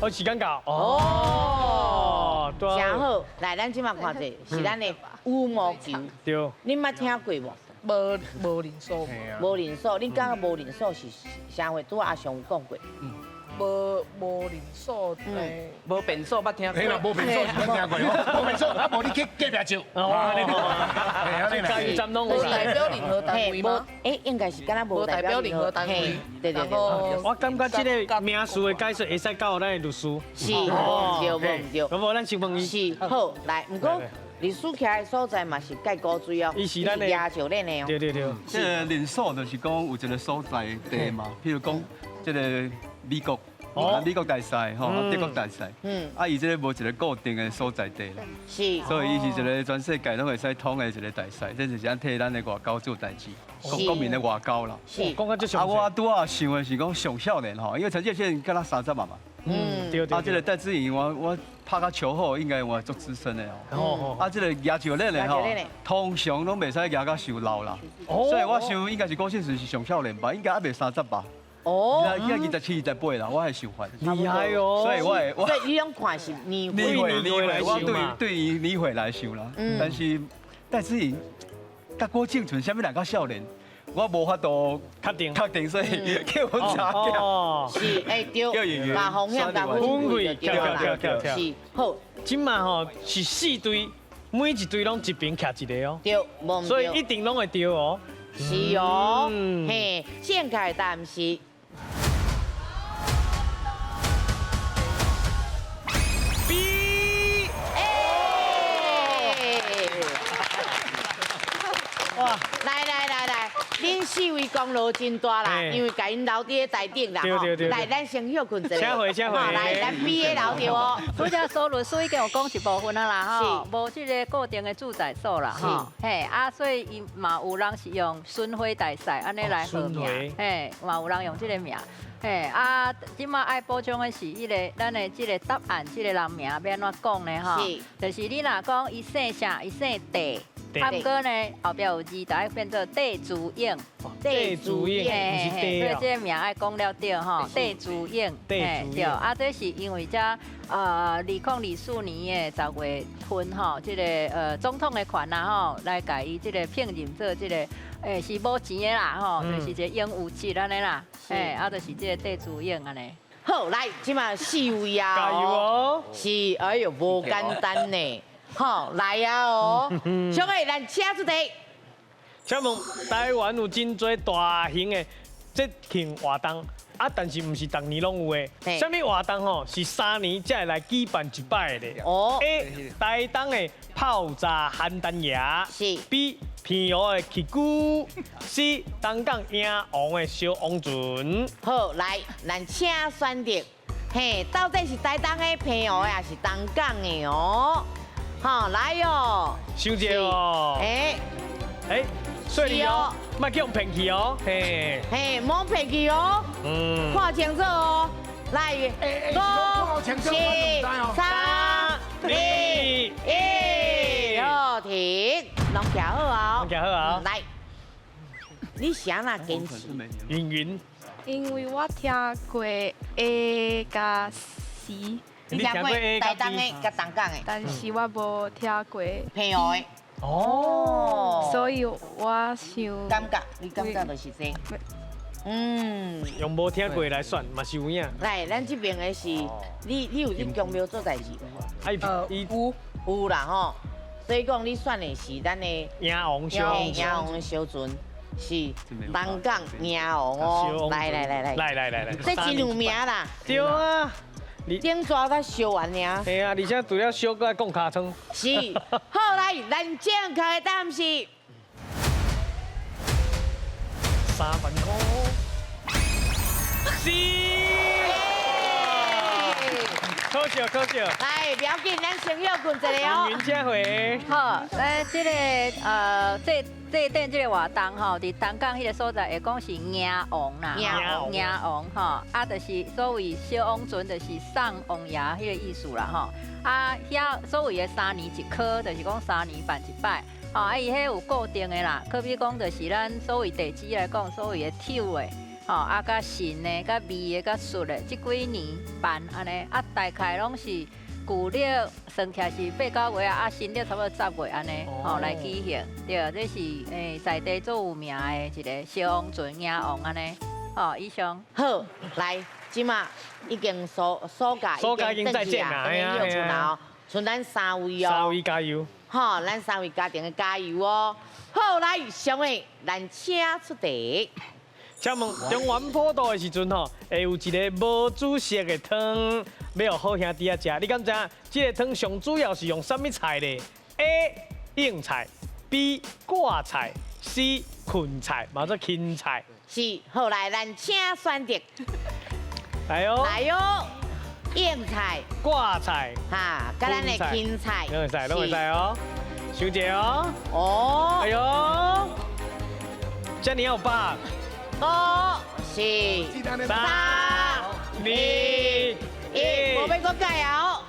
S1: 哦，時間到，
S2: 哦，真好，來，咱這馬看者是咱的羽毛球，
S1: 對，
S2: 你捌聽過無？
S12: 無人數，
S2: 無人數，你感覺無人數是啥貨？拄阿雄有講過。
S12: 無人數，
S13: 無變數捌聽過。
S4: 嘿啦，無變數是捌聽過，無變數，啊無你去隔壁照。
S1: 哦，加油站攏有
S12: 無代表任何單位嗎？
S2: 欸，應該是敢若無代表任何單位。對對對。
S1: 我感覺這个名詞的解說會使交予咱的律師。
S2: 是，無毋對，無毋對。
S1: 咁無咱先問伊。
S2: 是，好，來，毋過律師徛的所在嘛是蓋古錐哦，
S1: 伊是咱的
S2: 野石練的哦。
S1: 對對對。
S6: 這个連鎖就是講有一个所在地嘛，譬如講這个美國。美國大賽吼，德國大賽，啊，伊這个無一个固定的所在地啦，
S2: 是，
S6: 所以伊是一个全世界攏會使通的一个大賽，這就是按替咱的外交做代誌，國民的外交啦。
S2: 是，
S1: 講到這
S6: 啊，我拄仔想的是講上少年吼，因為陳杰憲敢若30嘛嘛，
S1: 對對。
S6: 啊，這个戴資穎我拍甲超好，應該我足資深的哦。啊，這个野石練的吼，通常攏袂使舉甲傷老啦，所以我想應該是郭幸存是上少年吧，應該猶未30吧。哦，應該27、28啦，我的想法。
S1: 厲害哦！
S6: 所以我會，
S2: 所以你攏看是年歲，
S6: 年歲，我對於年歲來想啦。但是戴資穎、佮郭婞淳，啥物人較少年，我無法度
S1: 確定，
S6: 確定，所以叫阮查囝。
S2: 是，欸對，把風險共分開就對啦。是，好。
S1: 這馬吼是四隊，每一隊攏一邊徛一个哦。
S2: 對，
S1: 所以一定攏會對哦。
S2: 是哦，嘿，正确答案是
S1: B。
S2: 哇！來來來來，恁四位功勞真大啦，因為共𪜶留佇咧台頂啦吼。來，咱先歇睏一下。
S1: 請回，請回。
S2: 來，咱 B 的留著哦。
S11: 拄才蘇律師已經有講一部分啊啦吼，無這個固定的駐在所啦吼。嘿，啊，所以伊嘛有人是用巡迴大賽按呢來號名，嘿，嘛有人用這個名。嘿，啊，這馬愛補充的是，彼個咱的這個答案，這個人名欲按怎講呢？吼，就是你若講伊姓啥，伊姓鄭。啊，毋過呢，後壁有字，就愛變做鄭祖應。
S1: 鄭祖應，
S11: 所以這個名愛講了對吼，鄭祖應，對。啊，這是因為這2024年的10月份吼，這個總統的權啊吼，來共伊這個聘任做這個是無錢的啦吼，就是一個應有職按呢啦，嘿，啊，就是這個鄭祖應按呢。
S2: 好，來，這馬四位啊，
S1: 加油哦！
S2: 是，哎喲，無簡單呢。好，來啊哦！小妹，咱請出題。
S1: 請問台灣有真濟大型的節慶活動，啊，但是毋是逐年攏有的。啥物活動吼？是3年才會來舉辦一擺的。哦。A. 台東的泡茶邯鄲爺。
S2: 是。
S1: B. 澎湖的起居。C. 東港迎王的小王船。
S2: 好，來，咱請選擇。嘿，到底是台東的、澎湖的，還是東港的哦？好，來喲！
S1: 想一下哦。哎，哎，水利哦，莫去予騙去哦，嘿。
S2: 嘿，莫騙去哦。嗯。看清楚哦。來，5、4、3、2、1，好，停，攏徛好哦。
S1: 徛好啊。
S2: 來，你是按怎堅持？
S1: 云云。
S9: 因為我聽過 A 佮 C。
S2: 你聽過台東的、佮東港的，
S9: 但是我無聽過
S2: 澎湖的。哦，
S9: 所以我想
S2: 感覺，你感覺就是這。嗯，
S1: 用無聽過來選嘛是有影。
S2: 來，咱這邊的是，你有入宮廟做代誌無？有啦吼，所以講你選的是咱的
S1: 迎王小，
S2: 迎王小船。是東港迎王哦，來來來來，
S1: 來來來來，
S2: 這真有名啦。
S1: 對啊。
S2: 頂逝才燒完爾。
S1: 嘿啊，而且除了燒，閣愛摃尻川。
S2: 是，好來，咱正確的答案是
S1: 3萬塊。是。可惜可惜。
S2: 來，不要緊，咱先休睏一下哦。
S1: 云請回。
S11: 好，來這個這頂這個活動吼，佇東港彼個所在會講是迎王啦，迎王吼，啊，就是所謂小王船，就是送王爺彼個意思啦吼。啊，遐所謂的3年一科，就是講3年辦一擺，吼，啊，伊彼有固定的啦，可比講就是咱所謂地支來講，所謂的丑的，吼，啊，佮辰的、佮未的、佮戌的，這幾年辦按呢，啊，大概攏是。舊曆算起來是8、9月啊，啊新曆差不多10月按呢，吼來舉行。對，這是在地最有名的一個小王船迎王按呢，吼，以上。
S2: 好，來，這馬已經暑假已經轉去啊，已經歇睏啦哦，剩咱3位哦。
S1: 3位加油。
S2: 好，咱3位家庭的加油哦。好，來，上位，咱請出題。
S1: 請問中元普渡的時陣吼，會有一個無主食的湯，欲予好兄弟仔食。你敢知影？這個湯上主要是用啥物菜咧？A. 硬菜，B. 掛菜，C. 芹菜，嘛做芹菜。
S2: 是，好來，咱請選擇。
S1: 來哦。
S2: 來哦，硬菜、
S1: 掛菜，
S2: 哈，佮咱的芹菜，
S1: 攏會使，攏會使哦。想者哦。
S2: 哦。
S1: 哎喲，這爾有把。
S2: 5、4、3、2、1，無欲閣改啊！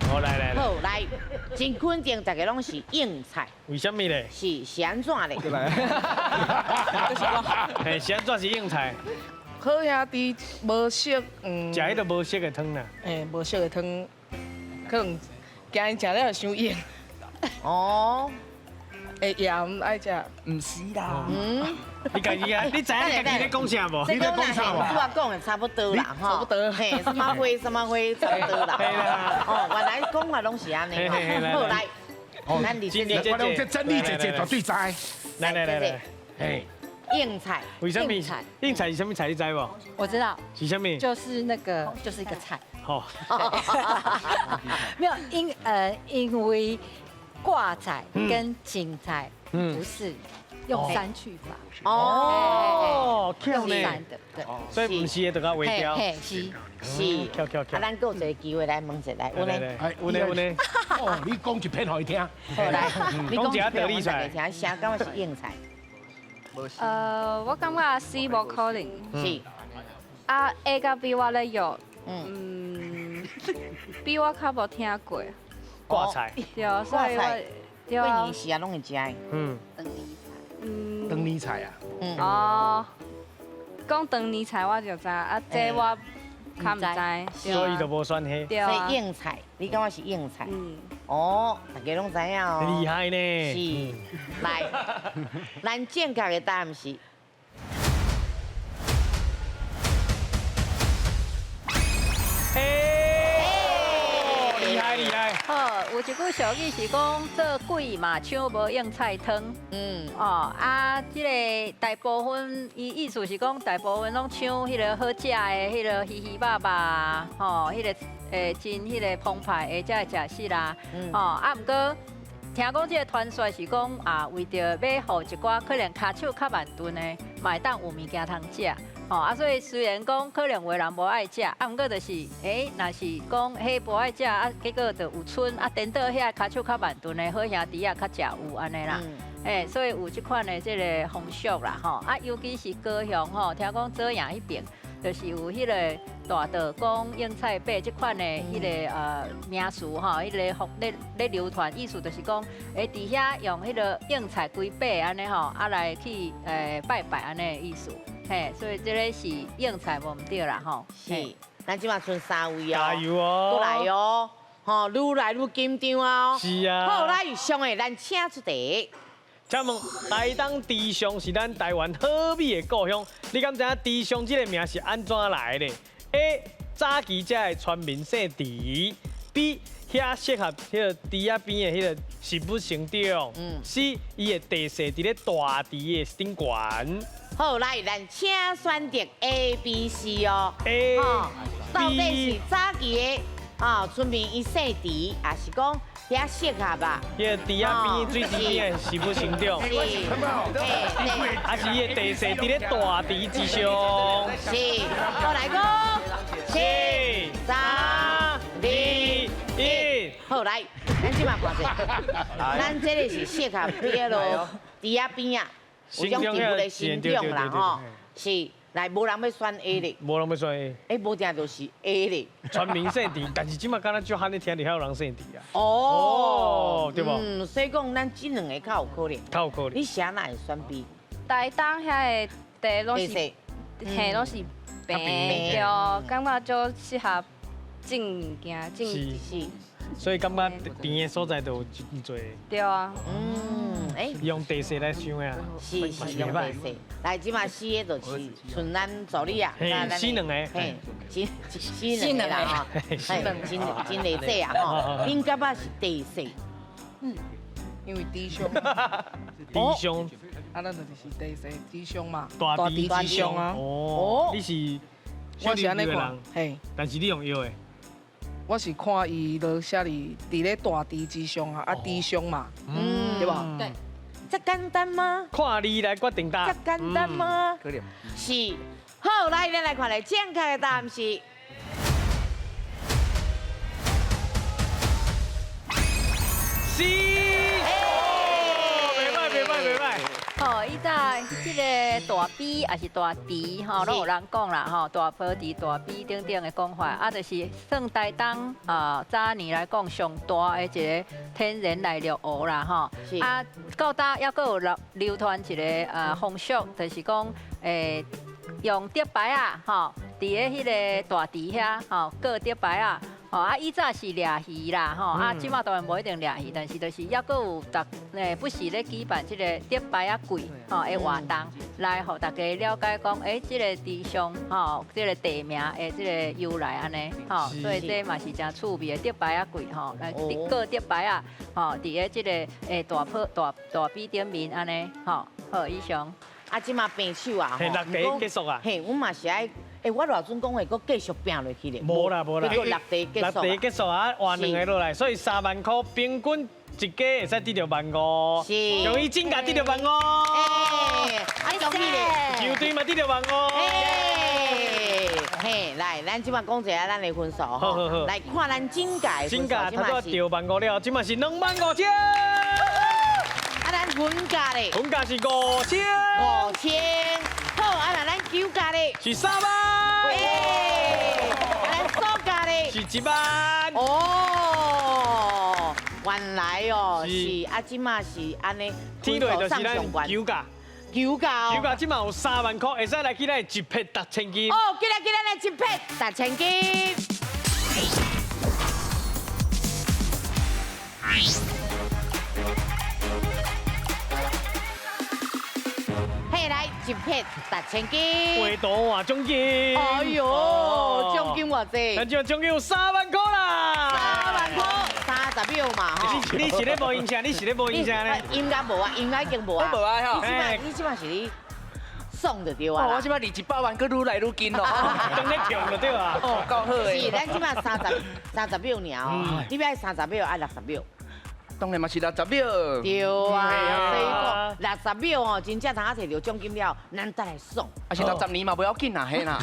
S1: 好，來來來，
S2: 好來，真肯定，大家攏是硬菜。
S1: 為啥物咧？
S2: 是按怎咧？
S1: 嘿，是按怎是硬菜？
S12: 好兄弟無熟，
S1: 食彼个無熟的湯啦。
S12: 嘿，無熟的湯，可能驚𪜶食了會傷硬。
S2: 哦。
S12: 會鹹愛食。
S13: 毋是啦。
S2: 嗯。
S1: 你家己啊？你知影你家己咧講啥無？
S2: 你咧講啥無？拄仔講的差不多啦，
S12: 吼。差不多。
S2: 嘿，什麼花什麼花，差不多啦。哦，原來講法攏是按呢。好，來，咱李姐姐，
S4: 我講這真理姐姐絕對知。
S1: 來來來來，
S4: 嘿，
S2: 硬菜。
S1: 為什麼？硬菜是啥物菜？你知無？
S3: 我知道。
S1: 是啥物？
S3: 就是那個，就是一個菜。
S1: 好。
S3: 沒有，因為掛菜跟芹菜不是用刪去法。
S1: 哦，巧呢。
S3: 的，對。
S1: 所以唔是的，就共劃掉。
S3: 是
S2: 是。
S1: 巧巧巧。
S2: 啊，咱閣有一個機會來問一下，有呢？
S1: 有呢有呢。
S4: 哦，你講一遍予伊聽。
S2: 好來，你講一遍予大家聽，啥感覺是硬菜？
S9: 我感覺 C 無可能。
S2: 是。
S9: 啊 A 佮 B 我咧約，B 我較無聽過。
S1: 掛菜。
S9: 對，所以我。
S2: 對過年時啊，攏會食的。
S1: 嗯。
S4: 長年菜啊。
S9: 哦。講長年菜我就知，啊，這我較毋知。
S1: 所以就無選彼。
S2: 所以硬菜，你感覺是硬菜？嗯。哦，大家攏知影哦。
S1: 厲害呢。
S2: 是。來，咱正確的答案是。
S1: 厲害厲害。
S11: 好，有一句俗語是講做鬼嘛搶無應菜湯。嗯。哦，啊，這個大部分伊意思是講，大部分攏搶彼个好食的，彼个魚魚肉肉，吼，彼个真彼个澎湃的才會食食啦。哦，啊，毋過聽講這個傳說是講啊，為著欲予一寡可能跤手較慢鈍的，嘛會當有物件通食。哦啊，所以雖然講可能有的人無愛食，啊，毋過就是，若是講彼無愛食，啊，結果就有賰，啊，顛倒遐跤手較慢鈍的好兄弟仔較食有按呢啦，所以有這款的這個風俗啦，吼，啊，尤其是高雄吼，聽講左營彼邊，就是有彼個大道公應菜粿這款的彼個名詞吼，彼個咧咧流傳，意思就是講，佇遐用彼個應菜規粿按呢吼，啊來去拜拜按呢的意思。嘿，所以這个是應菜無毋對啦吼。
S2: 是，咱這馬賰三位哦，
S1: 加油哦，
S2: 閣來哦，吼，愈來愈緊張哦。
S1: 是啊。
S2: 好，來，上個咱請出題。
S1: 請問台東池上是咱台灣好美的故鄉，你敢知影池上這个名是按怎來的？A. 早期這的村民姓池。B. 遐適合彼个池仔邊的彼个植物生長。C. 伊的地勢佇咧大池的頂懸。
S2: 好，來，咱請選擇 A、B、C 哦。
S1: A、
S2: 到底是早期的啊村民伊姓池，還是講遐適合啊？
S1: 彼个池仔邊水池邊的植物生長。
S2: 是。
S1: 還是伊的地勢佇咧大池之上。
S2: 是。好，來五、四、3、2、1。好，來，咱這馬看者，咱這个是適合佇彼落池仔邊啊。有種植物的生長啦吼，是，來無人欲選 A 咧，
S1: 無人欲選 A，
S2: 無定就是 A 咧。
S1: 全民姓池，但是這馬敢若足罕咧聽著遐有人姓池啊。
S2: 哦，
S1: 對無？
S2: 所以講咱這兩個較有可能。
S1: 較有可能。
S2: 你啥哪會選 B？
S9: 台東遐个地攏是，嘿，攏是平，對，感覺足適合種物件，種
S2: 是。
S1: 所以感覺甜的所在就有真濟。
S9: 對啊。
S1: 用地勢來想的啊。
S2: 是用地勢。來，這馬四个就是賰咱助理啊。
S1: 嘿，四兩个。
S2: 嘿，四兩個啦吼。嘿，真真會做啊吼。恁感覺是地勢？
S12: 因為池上。
S1: 池上。
S12: 啊，咱就是地勢池上嘛。
S1: 大池
S12: 之上啊。
S1: 哦。你是？
S12: 我是按呢看。嘿。
S1: 但是你用藥的。
S12: 我是看伊落寫佇咧大池之上啊，啊池上嘛，對吧？
S3: 對，
S2: 這簡單嗎？
S1: 看你來決定答。
S2: 這簡單嗎？是。好，來，咱來看咧，正確的答案是。
S1: 是。袂歹，袂歹，袂歹。
S11: 吼，伊早這个大埤也是大池吼，攏有人講啦吼，大坡池、大埤等等的講法，啊，就是算台東啊早年來講上大的一个天然內陸湖啦吼。啊，到今猶閣有流傳一个風俗，就是講用竹排仔吼，佇咧彼个大池遐吼，過竹排仔。哦啊，以早是掠魚啦，吼啊，這馬當然無一定掠魚，但是就是猶閣有逐不時咧舉辦這个竹排仔櫃吼的活動，來予大家了解講，這个池上吼，這个地名的這个由來按呢，吼，所以這嘛是真趣味的竹排仔櫃吼，來過竹排仔，吼，佇咧這个大坡大大埤頂面按呢，吼，好，以上。
S2: 啊，這馬平手啊，
S1: 嘿，六題結束啊。
S2: 嘿，阮嘛是愛，欸，我偌陣講話，閣繼續拼落去咧。
S1: 無啦無啦，
S2: 結果六題結束。
S1: 六題結束啊，換兩個落來，所以3萬塊平均一家會使得著15000。
S2: 是。
S1: 恭喜真價得著15000。
S2: 欸，啊，恭喜咧。
S1: 球隊嘛得著15000。
S2: 嘿，來，咱這馬講一下咱的分數吼，來看咱真價的分數，
S1: 真價頭拄著15000了，這馬是25000。
S2: 啊，咱分價咧，
S1: 分價是5000。
S2: 5000，好，啊，那咱九價咧
S1: 是3萬。
S2: 啊，咱數價咧
S1: 是1萬。
S2: 哦，原來哦，是啊，這馬是按呢，
S1: 天落就是咱九價。
S2: 九價，
S1: 九價這馬有3萬塊，會使來去咱一撇達千金。
S2: 哦，過來過來來一撇達千金。嘿，來一撇達千金。
S1: 畫圖換獎金。
S2: 哎呦，獎金偌濟？
S1: 咱這獎金有3萬塊啦。
S2: 3萬塊。30秒嘛，吼！
S1: 你是咧無音聲，你是咧無音聲咧？
S2: 音樂無啊，音樂已經無啊。
S13: 無啊，吼！
S2: 你這馬是你爽就對啊。
S13: 我這馬離100萬閣愈來愈近咯。
S1: 當咧跳就對啊。
S13: 哦，夠好的。
S2: 是，咱這馬30秒爾哦，你欲愛30秒，愛60秒。
S13: 當然嘛是60秒。
S2: 對啊，所以講60秒哦，真正通啊摕著獎金了，咱再來爽。
S13: 啊是60年嘛，無要緊啦，嘿啦。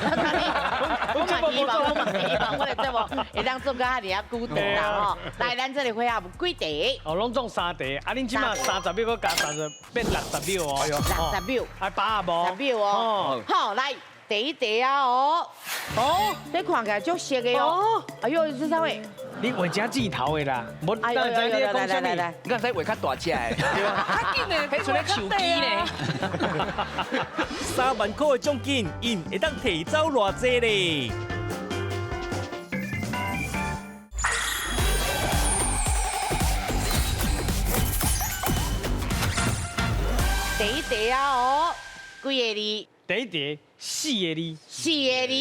S2: 我嘛希望，我嘛希望，我的節目會當做甲遐爾仔久長啦吼。來，咱這個回合有幾題？
S1: 哦，攏總3題，啊，恁這馬30秒閣加30，變60秒哦。
S2: 60秒。
S1: 愛把握無？10
S2: 秒哦。好，來第一題啊哦。哦，這看起來足熟的哦。哎呦，這啥貨？
S1: 你畫只箭頭的啦，無哪會知你咧講啥物？
S13: 你敢知畫較大隻的？
S12: 較緊的，
S13: 彼賰咧手機呢。
S10: 3萬塊的獎金，𪜶會當提走偌濟咧？
S2: 第一題啊哦，幾個字？
S1: 第一題4個字。
S2: 4個字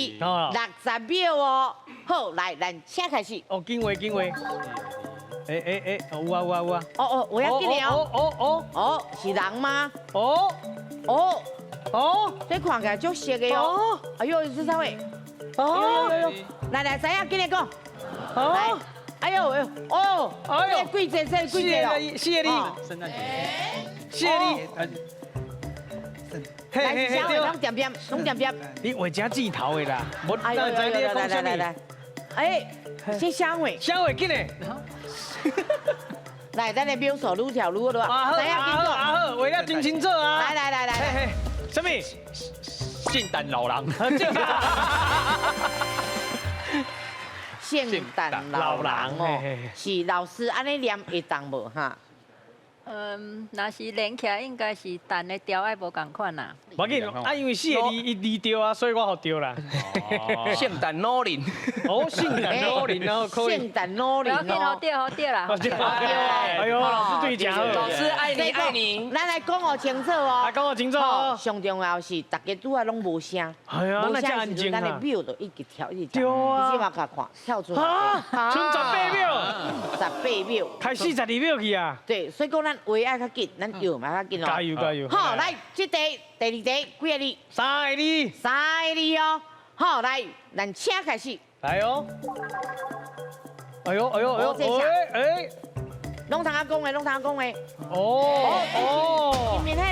S2: ，60秒哦。好，來，咱請開始。
S1: 哦，緊畫緊畫。欸，有啊有啊有啊。
S2: 哦哦，我要緊了。
S1: 哦哦哦。
S2: 哦，是人嗎？
S1: 哦
S2: 哦
S1: 哦，
S2: 這看起來足熟的哦。哎呦，這啥貨？
S1: 哦，
S2: 來來，知影，緊來講。
S1: 哦。
S2: 哎呦哎呦，哦，哎呦，幾隻？這幾隻咯？4
S1: 個字。4個字。
S2: 來，啥貨？攏點點，攏點點。
S1: 你畫只箭頭的啦，無哪會知你咧講啥物？
S2: 哎，這啥貨？
S1: 啥貨？緊嘞！
S2: 來，咱的秒數愈跳愈好啊！
S1: 好，啊好，畫得真清楚啊！
S2: 來來來來，
S1: 啥物？
S5: 聖誕老人。
S2: 聖誕老人哦，是老師按呢念會當無哈？
S11: 嗯，若是連起來應該是蛋的調愛無仝款啦。
S1: 無要緊，啊，因為4個字伊字對啊，所以我予對啦。
S13: 聖誕老人。
S1: 哦，聖誕老人哦，可以。
S2: 聖誕老人哦。
S11: 好對好對啦。
S1: 好對。哎呦，老師對講。
S13: 老師愛你愛你。
S2: 咱來講予清楚哦。
S1: 講予清楚哦。
S2: 上重要是，大家拄仔攏無聲。
S1: 係啊，無聲時陣，咱的秒就一直跳一直跳。對啊。你這馬較看跳出來。啊，賰18秒。
S2: 18秒。
S1: 開始12秒去啊。
S2: 對，所以講咱話愛較緊，咱搖嘛較緊哦。
S1: 加油加油！
S2: 好，來，這題第二題幾個字
S1: ？3個字。
S2: 3個字哦。好，來，咱請開始。
S1: 來哦。哎呦哎呦哎呦！哎。
S2: 攏通仔講的，攏通仔講的。
S1: 哦哦。
S2: 前面彼人。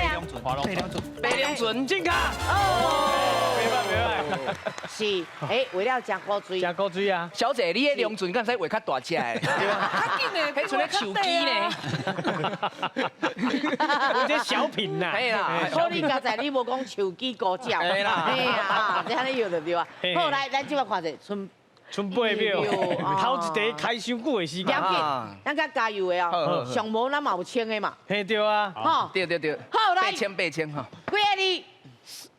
S13: 白龙船，
S1: 正确。哦。袂歹袂歹。
S2: 是，哎，为了食古锥。
S1: 食古锥啊！
S13: 小姐，你彼龙船敢使画较大只的？
S12: 较紧的，
S13: 彼賰咧手机呢。
S1: 我这小品呐。
S13: 嘿啦。
S2: 好，你刚才你无讲手机高脚。
S13: 嘿啦。
S2: 嘿啊，这按呢摇就对啊。好，来，咱这摆看者，賰。
S1: 賰8秒，头一题开伤久的时间。
S2: 不要紧，咱较加油的哦。上无咱嘛有千的嘛。
S1: 嘿对啊。
S2: 吼。
S13: 对对对。
S2: 好，来。
S13: 8000吼。
S2: 几个字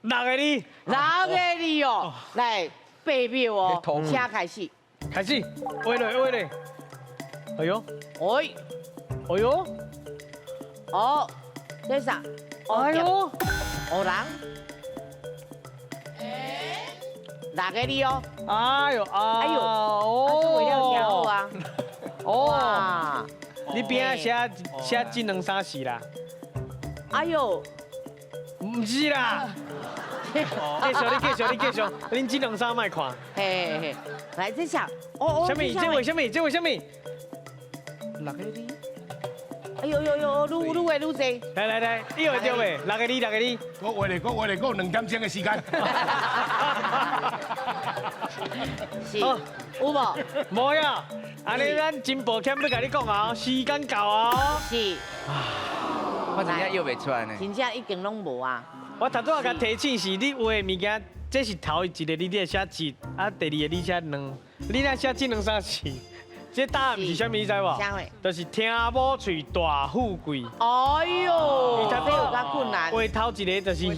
S1: ？6个字。
S2: 6个字哦，来8秒哦，请开始。
S1: 开始，画落画落。哎呦。
S2: 哎。
S1: 哎呦。
S2: 哦，这啥？
S1: 哎呦。
S2: 黑人。6个字哦。
S1: 哎呦哎
S2: 呦，啊，这画了真好啊。
S1: 哦。你边仔写写这两三四啦。
S2: 哎呦。
S1: 毋是啦。繼續，你繼續，你繼續，恁這兩三莫看。
S2: 嘿嘿，來這下，哦哦，
S1: 啥物？這畫啥物？這畫啥物？
S12: 六个字。
S2: 哎呦呦呦，愈愈畫愈濟。
S1: 來來來，你畫著未？六個字，六個字。
S4: 我畫咧，我畫咧，我有2點鐘的時間。
S2: 是，有無？
S1: 無呀。按呢，咱真抱歉欲共你講啊，時間到啊。
S2: 是。
S13: 我真正臆袂出來呢。
S2: 真正已經攏無啊。
S1: 我頭拄仔共提醒是，你畫的物件，這是頭一個你咧寫一，啊，第二個你寫兩，你若寫這兩三是，這答案是啥物？你知無？就是聽某喙大富貴。
S2: 哎呦，這有較困難。
S1: 畫頭一個就是耳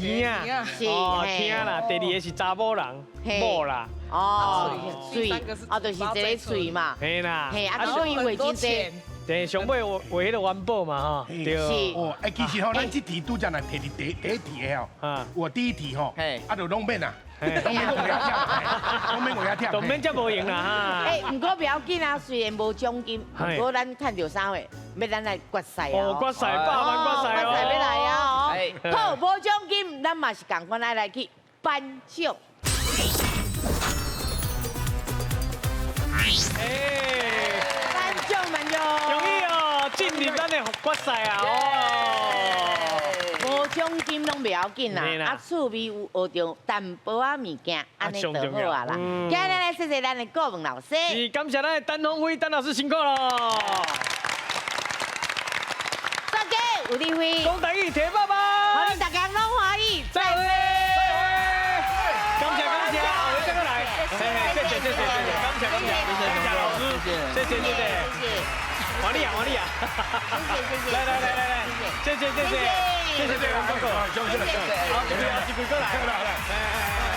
S1: 仔，哦，聽啦，第二個是查某人，某啦。
S2: 哦，喙，哦，就是這個喙嘛。
S1: 嘿啦。
S2: 嘿，啊，所以畫真濟。
S1: 對，上尾畫彼个元寶嘛吼，對。
S4: 是。哦，哎，其實吼，咱這題拄才來提第一題的吼，有第一題吼，啊，就攏免啊，攏免畫遐忝，攏免畫遐忝，
S1: 攏免遮無閒啦哈。
S2: 哎，毋過不要緊啊，雖然無獎金，毋過咱趁著啥貨，欲咱來決賽啊。
S1: 哦，決賽100萬決賽哦。
S2: 決賽欲來啊哦。好，無獎金，咱嘛是仝款愛來去頒獎。
S1: 哎，
S2: 頒獎頒獎。
S1: 恭喜哦，進入咱的決賽啊！哦，
S2: 無獎金攏袂要緊啦，啊，趣味有學著淡薄仔物件，按呢就好啊啦。今日來謝謝咱的顧問老師，
S1: 是感謝咱的陳鴻輝陳老師辛苦咯。
S2: 大家有智慧，
S1: 講台語提爸爸，
S2: 予恁大家攏歡喜，
S1: 再會。感謝感謝，後日再閣來。謝謝謝謝謝謝，感謝感謝，感謝老師，謝謝謝謝。王麗啊，王麗啊，
S2: 謝謝謝謝，
S1: 來來來來來，謝謝謝謝，謝謝謝謝，好，謝謝，好，這邊過來，來。